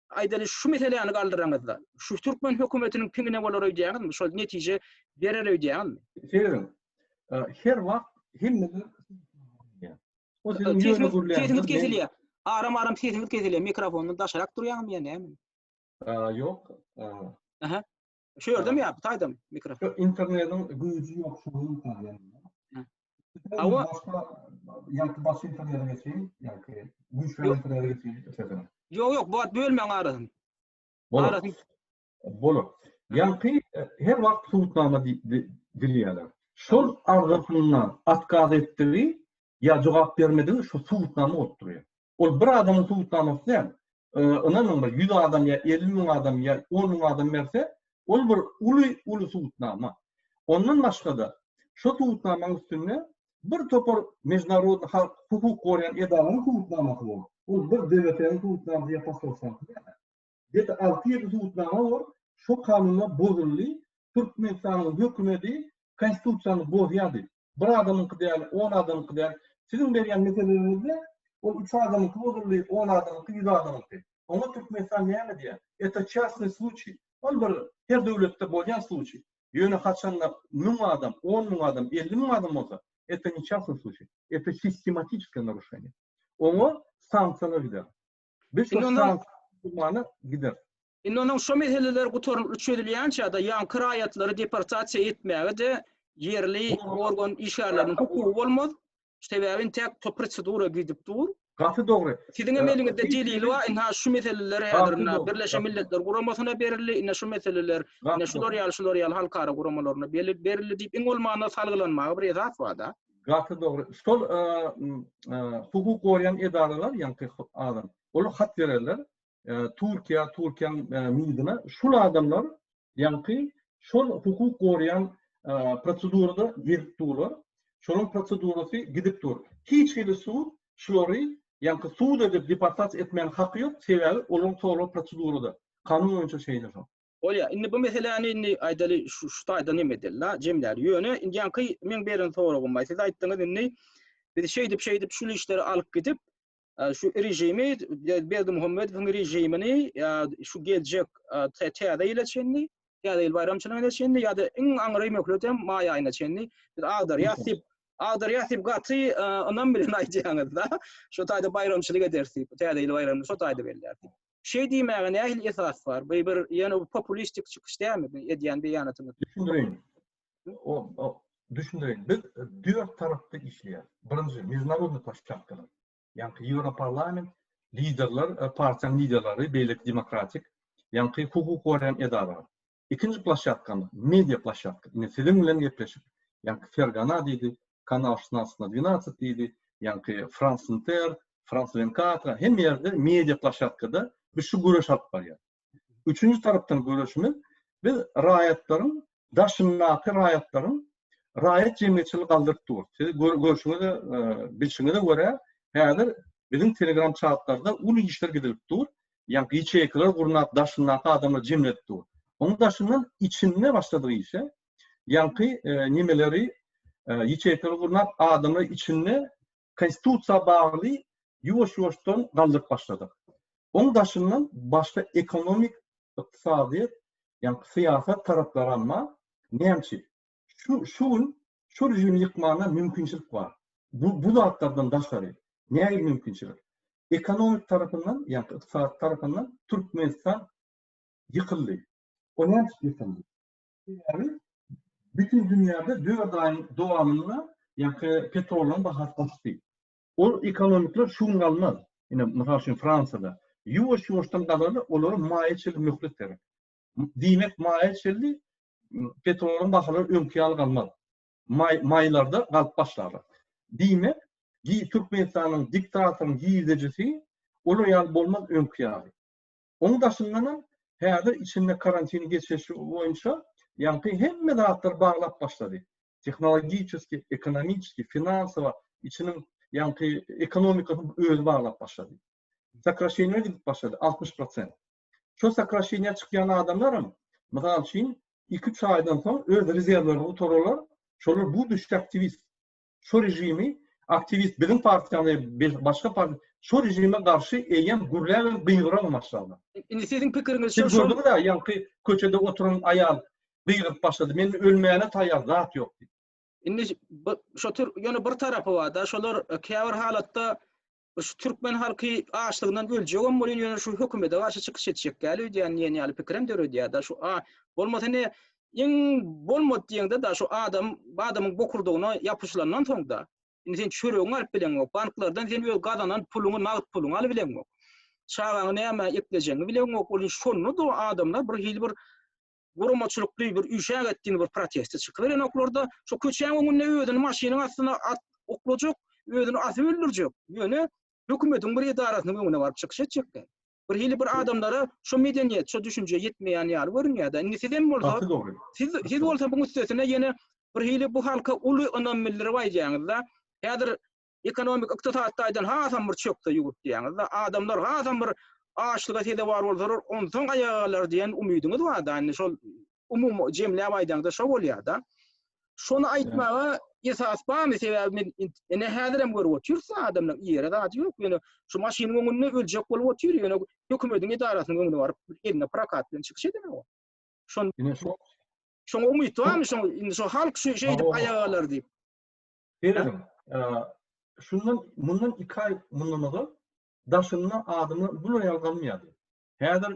aýdaly şu meseläni galdyraňyzda, şu türkmen hökümetiniň piňine bolar öýdýäňizmi? Şol netije berer öýdýäňizmi? Serediň. Her wagt hemmeler O siziň ýöne gürleýäniňiz. Sesiňiz kesilýär. Aram-aram sesiňiz kesilýär. Mikrofondan daşarak durýaňmy ýa näme? Ýok. Aha. Şu ýerdemi ýa bu taýdamy mikrofon? Şu internetiň güýji ýok şonuň taýdan. Hawa. Başga ýa-da başga internete geçeyim, ýa-da güýçli internete geçeyim isleseň. Ýok, ýok, bu wagt bölmäň arasyny. Bolar. Arasyny. Bolar. Ýaňky her wagt subutnama dileýärler. Şol arzasyndan otkaz etdigi ýa jogap bermedigi şu subutnama bolup durýar. Ol bir adamyň subutnamasy däl. Ynanyň bir 100 adam ýa 50 müň adam ýa 10 müň adam berse, ol bir uly uly subutnama. Ondan başga-da şo subutnamaň üstünde bir topar mežnarodny halk hukuk goraýan edaranyň subutnamasy bor. Ol bir DWT-niň subutnamasy ýa posolstwanyňky däl. Ýedi alty ýedi subutnama bor, şo kanunlar bozuldy, Türkmenistanyň hökümeti konstitusiýany bozýar diýip. Bir adamyňky däl, on adamyňky däl. Siziň berýän meseleleriňizde ol üç adamyňky bozuldy, on adamyňky, ýüz adamyňky. Oňa Türkmenistan näme diýýär? Это частный случай. Ol bir her döwletde bolýan случай. Ýöne haçanda müň adam, on müň adam, 50 müň adam bolsa, это не частный случай, это sistematičeskoe narušение. Oňa sanksiýalar gider. Biz şu sanksiýa gider. Indi onuň şo meseleler gutarnykly çözülýänçä-de ýaňky raýatlary deportasiýa etmäge-de ýerli organ işgärleriniň hukugy bolmaz. Sebäbi intäk to prosedura gidip dur. Gaty dogry. Siziň hem eliňizde delil bar, ynha şu meseleler häzir ynha Birleşen Milletler Guramasyna berildi, ine şu meseleler, ine şular ýaly, şular ýaly halkara guramalaryna berildi diýip iň bolmanda salgylanmaga bir esas bar-da. Gaty dogry. Şol hukuk goraýan edaralar, ýaňky adam, olar hat bererler. Türkiýä, Türkiýäň MİD-ine şul adamlar ýaňky şol hukuk goraýan prosedurada gezip durlar. Şolaryň prosedurasy gidip dur. Hiç hili sud şulary ýaňky sud edip deportasiýa etmäniň haky ýok, sebäbi olaryň soragy prosedurada. Kanun boýunça şeýle şol. Bolýar. Indi bu meseläni indi aýdaly şu şu taýda neme edeli-la, jemläli. Ýöne indi ýaňky meň beren soragym bar. Siz aýtdyňyz indi biz şeýdip şeýdip şul işleri alyp gidip şu režimi Berdimuhamedowyň režimini şu geljek täze ýyla çenli, täze ýyl baýramçylygyna çenli ýa-da iň aňry möhlet hem maý aýyna çenli biz agdarýas diýip, agdarýas diýip gaty ynam bilen aýdýaňyz-da. Şu taýda baýramçylyk ederis diýip, täze ýyl baýramyny şo taýda belläris diýip. Şeý diýmäge nähili esas bar? Bu bir ýöne bu populistik çykyş dälmi bu edýän beýanatyňyz? Düşündireýin. O, düşündireýin. Biz dört tarapda işleýäris. Birinji, mežnarodnyý ploşçadkalar. Ýaňky Ýewroparlament, liderler, e, partiýanyň liderleri, beýleki demokratik, ýaňky hukuk goraýan edaralar. Ikinji ploşçadkamyz media ploşçadka. Ine siziň bilen gepleşik. Ýaňky Fergana diýdi, Kanal 16 na 12 diýdi, ýaňky France Inter, France 24, hemme ýerde media ploşçadkada biz şu göreş alyp barýarys. Üçünji tarapdan göreşimiz biz raýatlaryň daşyndaky raýatlaryň raýat jemgyýetçiligi galdyryp dur. Siz görşüňize, e, bilşiňize görä häzir biziň Telegram çatlarda uly işler gidilip dur. Ýaňky ýaçeýkalar gurnap daşyndaky adamlary jemledip dur. Onuň daşyndan içinde başladyk işe. Ýaňky e, nimeleri e, ýaçeýkalar gurnap adamlary içinde konstitusiýa bagly ýuwaş-ýuwaşdan galdyryp başladyk. Onuň daşyndan başga ekonomik, ykdysadyýet, ýaňky syýasat taraplaram bar. Näme üçin? Şu şu gün şu režimi ýykmana mümkinçilik bar. Bu bu zatlardan daşary nähili mümkinçilik? Ekonomik tarapyndan, ýagny ykdysady tarapyndan Türkmenistan ýykyldy. O näme üçin ýykyldy? Sebäbi bütin dünýäde 4 aýyň dowamynda ýagny petrolyň bahasy gaçdy. Ol ekonomikler şu gün galmaz. Ine, mysal üçin Fransiýada ýuwaş-ýuwaşdan galarlar, olara maýa çenli möhlet gerek. Diýmek, maýa çenli petrolyň bahalary öňki ýaly galmaz. Maý, maýlarda galyp başlarlar. Diýmek, Türkmenistanyň diktatoryň girdejisi olar ýaly bolmaz öňki ýaly. Oň daşyndanam häzir içinde karantin geçirişi boýunça ýaňky hemme zatlary baglap başlady. Tehnologiçeski, ekonomiçeski, finansowa içiniň ýaňky ekonomikasyny özi baglap başlady. Sokraşeniýa gidip başlady 60 prosent. Şo sokraşeniýa çykýan adamlaram, mysal üçin, iki-üç aýdan soň öz rezerwlerini gutararlar, şolar buduşçy aktiwist. Şo režimi Aktiwist biziň partiýamyz başga partiýa şo režime garşy eýýäm gürläbem gygyrabam başladylar. Indi siziň pikiriňiz şo. Siz gördüňiz-ä ýaňky köçede oturan aýal gygyryp başlady. Men ölmäne taýýar zat ýok diýip. Indi şo tür ýöne bir tarapy bar-da, şolar käbir halatda şu türkmen halky açlygyndan öljegem bolýan ýöne şu hökümete garşy çykyş etjek däl öýdýän diýen ýaly pikirem döredýär-de şu a bolmasa ne iň bolmady diýeňde-de şu adam adamyň bokurdagyna ýapyşylandan soň-da indi sen çöregiňi alyp bileňok banklardan sen öz gazanan puluňy nagt puluňy alyp bileňok çagaňy nämä eklejegiňi bileňok ol şonda-da adamlar bir hili bir guramaçylykly bir üşäk etdiğini bir proteste çykyberenoklarda şu köçäň öňünde özüni maşynyň astyna at oklajak, özüni asyp öldürjek. Ýöne hökümetiň bir edarasynyň öňüne baryp çykyş etjekler. Bir hili bir adamlara şu medeniýet, şu düşünje ýetmeýän ýaly görünýär-de. Indi siz hem bolsa, siz siz bolsa buň üstesine ýene bir hili bu halka uly ynam bildirip aýdýaňyz-da. Häzir Ekonomik, ykdysady taýdan hasam bir çökse ýurt diýýäňiz-de, adamlar hasam bir açlyga sezewar bolsalar, onsoň aýaga galar diýen umydyňyz bar-da, indi şol umumy jemläp aýdaňda şo bolýar-da. Şony aýtmaga esas barmy? Sebäbi men ine häzirem görüp otyrys adamlaryň iýere zady ýok, ýöne şu maşynyň öňünde öljek bolup otyr, ýöne hökümediň edarasynyň öňüne baryp eline prokat bilen çykyş edenok. Şon Ine şo Şoňa umyt barmy? Şoň indi şo halk şu şeýdip aýaga galar diýip. Serediň, şundan, mundan iki aý mundan ozal daşynda adamlar bular ýaly galmaýardy. Häzir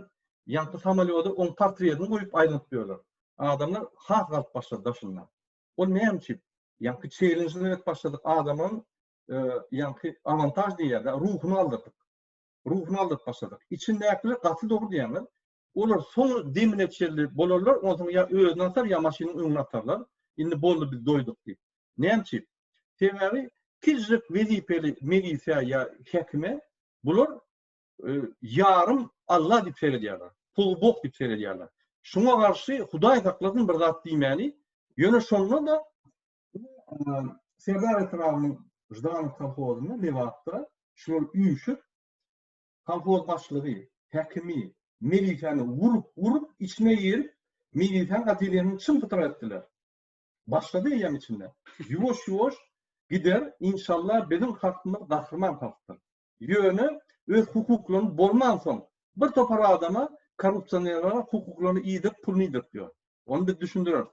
ýaňky samolýoda oň portretini goýup aýlanyp ýörler. Adamlar has galyp başlady daşynda. Ol näme üçin? Ýaňky çellenjler edip başladyk, adamlaryň ýaňky awantaž diýýärler, ruhuny aldyrdyk. Ruhuny aldyryp başladyk. Içindäkiler gaty dogry diýýäňiz. Olar soň demine çenli bolarlar, onsoň ýa özüni atar, ýa maşynyň öňüne atarlar. Indi boldy biz doýduk diýip. Näme üçin? Sebäbi kiçijik wezipeli milisä ýa häkime bular ýarym Alla diýip seredýärler. Polubok diýip seredýärler. Şuňa garşy Hudaý saklasyn bir zat diýmäni, ýöne şonda-da Serdar etrabynyň Ždanow kolhozynda Lebapda şular üýşüp Kolhoz başlygy, häkimi, milisäni urup-urup içine girip, milisäň odeleniýesini çym-pytrak etdiler. Başlady eýýäm içinde. Ýuwaş-ýuwaş gider, inşallah biziň halkymyz gahryman halkdyr. Ýöne öz hukuklaryny bolmansoň bir topar adama korrupsionerlere hukuklaryny iýdirip puluny iýdirip ýör. Ony biz düşündireris.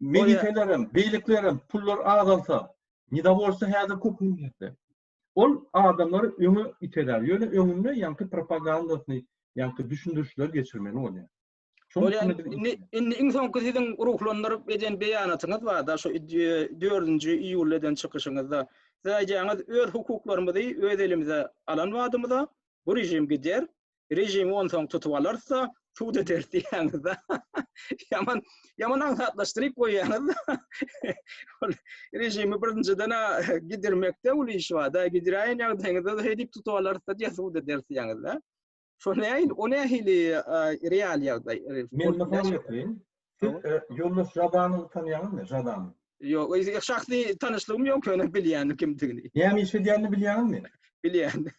Miliselerem, beýlekilerem pullar azalsa, nedowolstwo häzir köp milletde. Ol adamlary öňe itelär. Ýöne öňünde ýaňky propagandasyny, ýaňky düşündirişleri geçirmeli bolýar. Şonuň üçin indi indi iň soňky siziň ruhlandyryp eden beýanatyňyz bar-da, şu 4-nji iýulda eden çykyşyňyzda. Siz aýdýaňyz, öz hukuklarymyzy öz elimize alan badymyza bu režim gider, Režimi onsoň tutup alarys-da, sud ederis diýýäňiz-de. Ýaman, ýaman aňsatlaşdyryp goýýaňyz-da. Ol režimi birinjiden-ä gidirmekde uly iş bar-da. Gidiräýen ýagdaýyňyzda-da şeýdip tutup alarys-da diýä sud ederis diýýäňiz-de. Şo nähili, o nähili real ýagdaý? Men mysal getireýin. Siz ýoldaş Žadanowy tanýaňyzmy? Žadanow. Ýok, şahsy tanyşlygym ýok, ýöne bilýän kimdigini. Näme iş edýänini bilýäňizmi? Bilýän.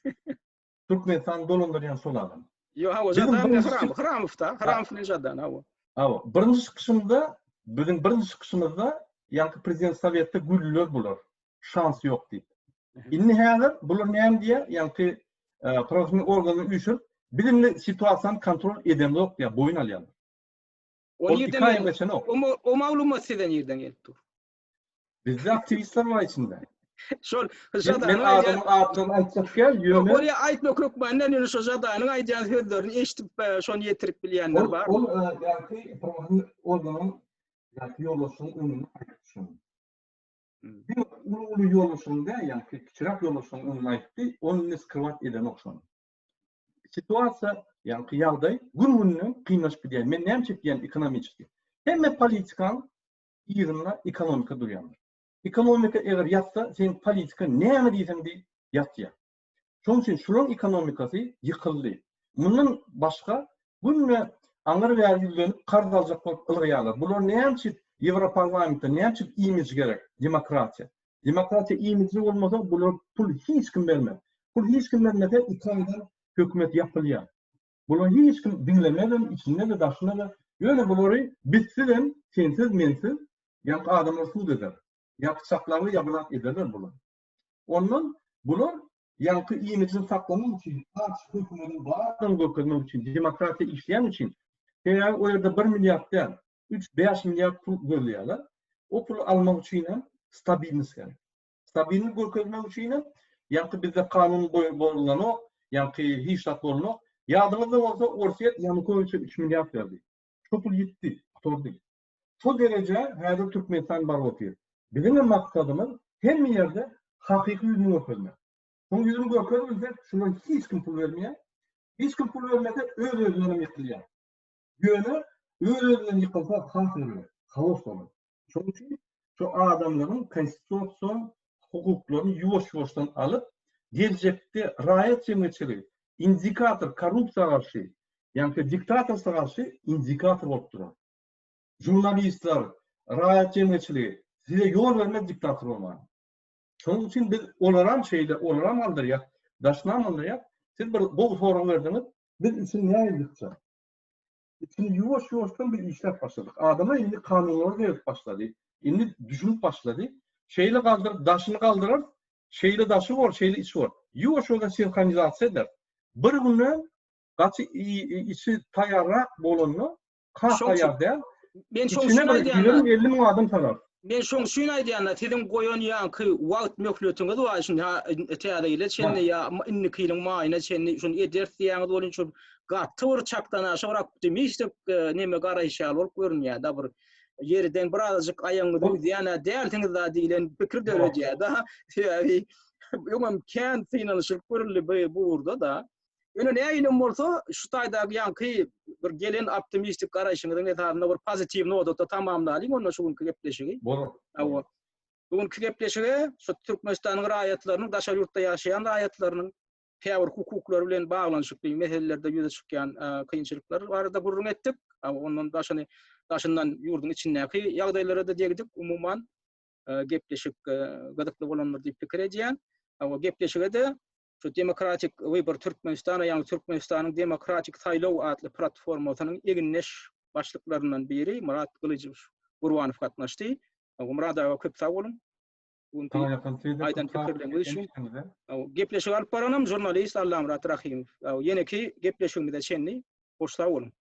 Türkmenistany dolandyrýan şol adam. Ýok, hawa, Žadan bilen Hramow, Hramow da, Hramow bilen Žadan, hawa. Hawa, birinji çykyşymda, biziň birinji çykyşymyzda ýaňky prezident sowetde güldüler bular. Şans ýok diýip. Indi häzir bular näme diýýär? Ýaňky prawosledniý organyny üýşürip, biz indi situasiýany kontrol edemzok diýýär, boýun alýarlar. O nirden geçenok? O maglumat size nirden gelip dur? Bizde aktiwistler bar içinde. Şol Žadanyň adyny atlaryny aýtjak gel, ýöne Bolýa aýtmak hökman däl, ýöne şo Žadanyň aýdýan sözlerini eşidip, e, şony ýetirip bilýänler bar. Ol ýaňky prawosledniý organyň ýaňky ýolbaşçynyň öňünde aýtdy şony. Hmm. Diňe uly-uly ýolbaşçynyň däl, ýaňky kiçiräk ýolbaşçynyň öňünde aýtdy, ol indi skrywać edenok şony. Situasiýa, ýaňky ýagdaý gün-günden kynlaşyp gidýär. Men näme üçin diýýän ekonomiçeski. Hemme politikaň yzynda ekonomika durýandyr. Ekonomika eger ýatsa, seň politika näme diýseň diý, ýatýar. Şonuň üçin şularyň ekonomikasy ýykyldy. Mundan başga günde aňyr bäri ýüzlenip karz aljak bolup ylgaýarlar. Bular näme üçin Ýewroparlamentde näme üçin imij gerek? Demokratiýa. Demokratiýa imiji bolmasa bular pul hiç kim bermez. Pul hiç kim bermese iki aýdan hökümet ýapylýar. Bulary hiç kim diňlemezem, içinde-de, daşynda-da. Ýöne bulary bizsizem, sensiz, mensiz, ýaňky adamlar sud eder. Ýa pyçaklarly, ýa bir zat ederler bulary. Ondan bular ýaňky imijini saklamak üçin, aç hökümetiň bardygyny görkezmek üçin, demokratiýa işleýän üçin, sebäbi o ýerde bir milliard däl, üç, bäş milliard pul gözleýärler. O puly almak üçin hem stabilnost gerek. Stabillik görkezmek üçin hem ýaňky bizde kanun bozulanok, ýaňky hiç zat bolanok. Ýadyňyzda bolsa Orsýet Ýanukowiçe 3 milliard berdi. Şo pul ýitdi, gutardy. Şo derejä häzir Türkmenistan baryp otyr. Biziň hem maksadymyz hemme ýerde hakyky ýüzüni görkezmek. Şoň ýüzüni görkezmesek, şular hiç kim pul bermeýär. Hiç kim pul bermese öz-özünden hem ýykylýar. Ýöne öz-özünden ýykylsa has erbet, haos bolar. Şonuň üçin şu adamlaryň konstitusion hukuklaryny ýuwaş-ýuwaşdan alyp, geljekde raýat jemgyýetçiligi indikator korrupsiýa garşy, ýagny diktatorstwa garşy indikator bolup durar. Žurnalistler, raýat jemgyýetçiligi size ýol bermez diktator bolmaga. Şonuň üçin biz olaram şeýle, olaram aldyrýas, daşynam aldyrýas. Siz bir gowy sorag berdiňiz. Biz üçin nähili ýykjak? Içini ýuwaş-ýuwaşdan biz işläp başladyk. Adamlar indi kanunlara seredip başlady. Indi düşünip başlady. Şeýle galdyryp, daşyny galdyrarys. Şeýle daşy bor, şeýle içi bor. Ýuwaş-ýuwaşdan sinhronizasiýa ederis. Bir günde gaty içi taýýarrak bolanda Kak taýýar däl. Men şoň üçin aýdýan. 20-50 müň adam salar. Men şoň üçin aýdýan-da, siziň goýan ýaňky wagt möhletiňiz bar, şindi ha täze ýyla çenli ýa indiki ýylyň maýyna çenli şuny ederis diýýäňiz welin şu gaty bir çakdanaşa bir optimistik neme garaýyş ýaly bolup görünýär-de bir ýerden birazajyk aýagyňyzy üzýän-ä dälsiňiz-da diýlen pikir döredýär-de. Sebäbi öňem kän synanyşylyp görüldi bu ugurda-da. Ýöne nähilem bolsa, şu taýdaky ýaňky bir gelen optimistik garaýşyňyzyň esasynda bir pozitiw notada tamamlalyň onda şu günki gepleşigi. Bolar. Hawa. Bu günki gepleşige şu Türkmenistanyň raýatlarynyň, daşary ýurtda ýaşaýan raýatlarynyň käbir hukuklary bilen baglanyşykly meselelerde ýüze çykýan kynçylyklar barada gürrüň etdik. Ondan daşyny daşyndan ýurduň içindäki ýagdaýlara-da degdik. Umuman, gepleşik gyzykly bolandyr diýip pikir edýän. Hawa, gepleşige-de Şu Demokratik Wybor Türkmenistana, ýagny Türkmenistanyň Demokratik saýlaw atly platformasynyň egindeş başlyklaryndan biri Myrat Gylyjow Gurbanow gatnaşdy. Myrat aga köp sag boluň. Aýdan pikirleriňiz üçin. Gepleşigi alyp baranam žurnalist Allamyrat Rahymow. Ýeneki gepleşigimize çenli hoş sag boluň.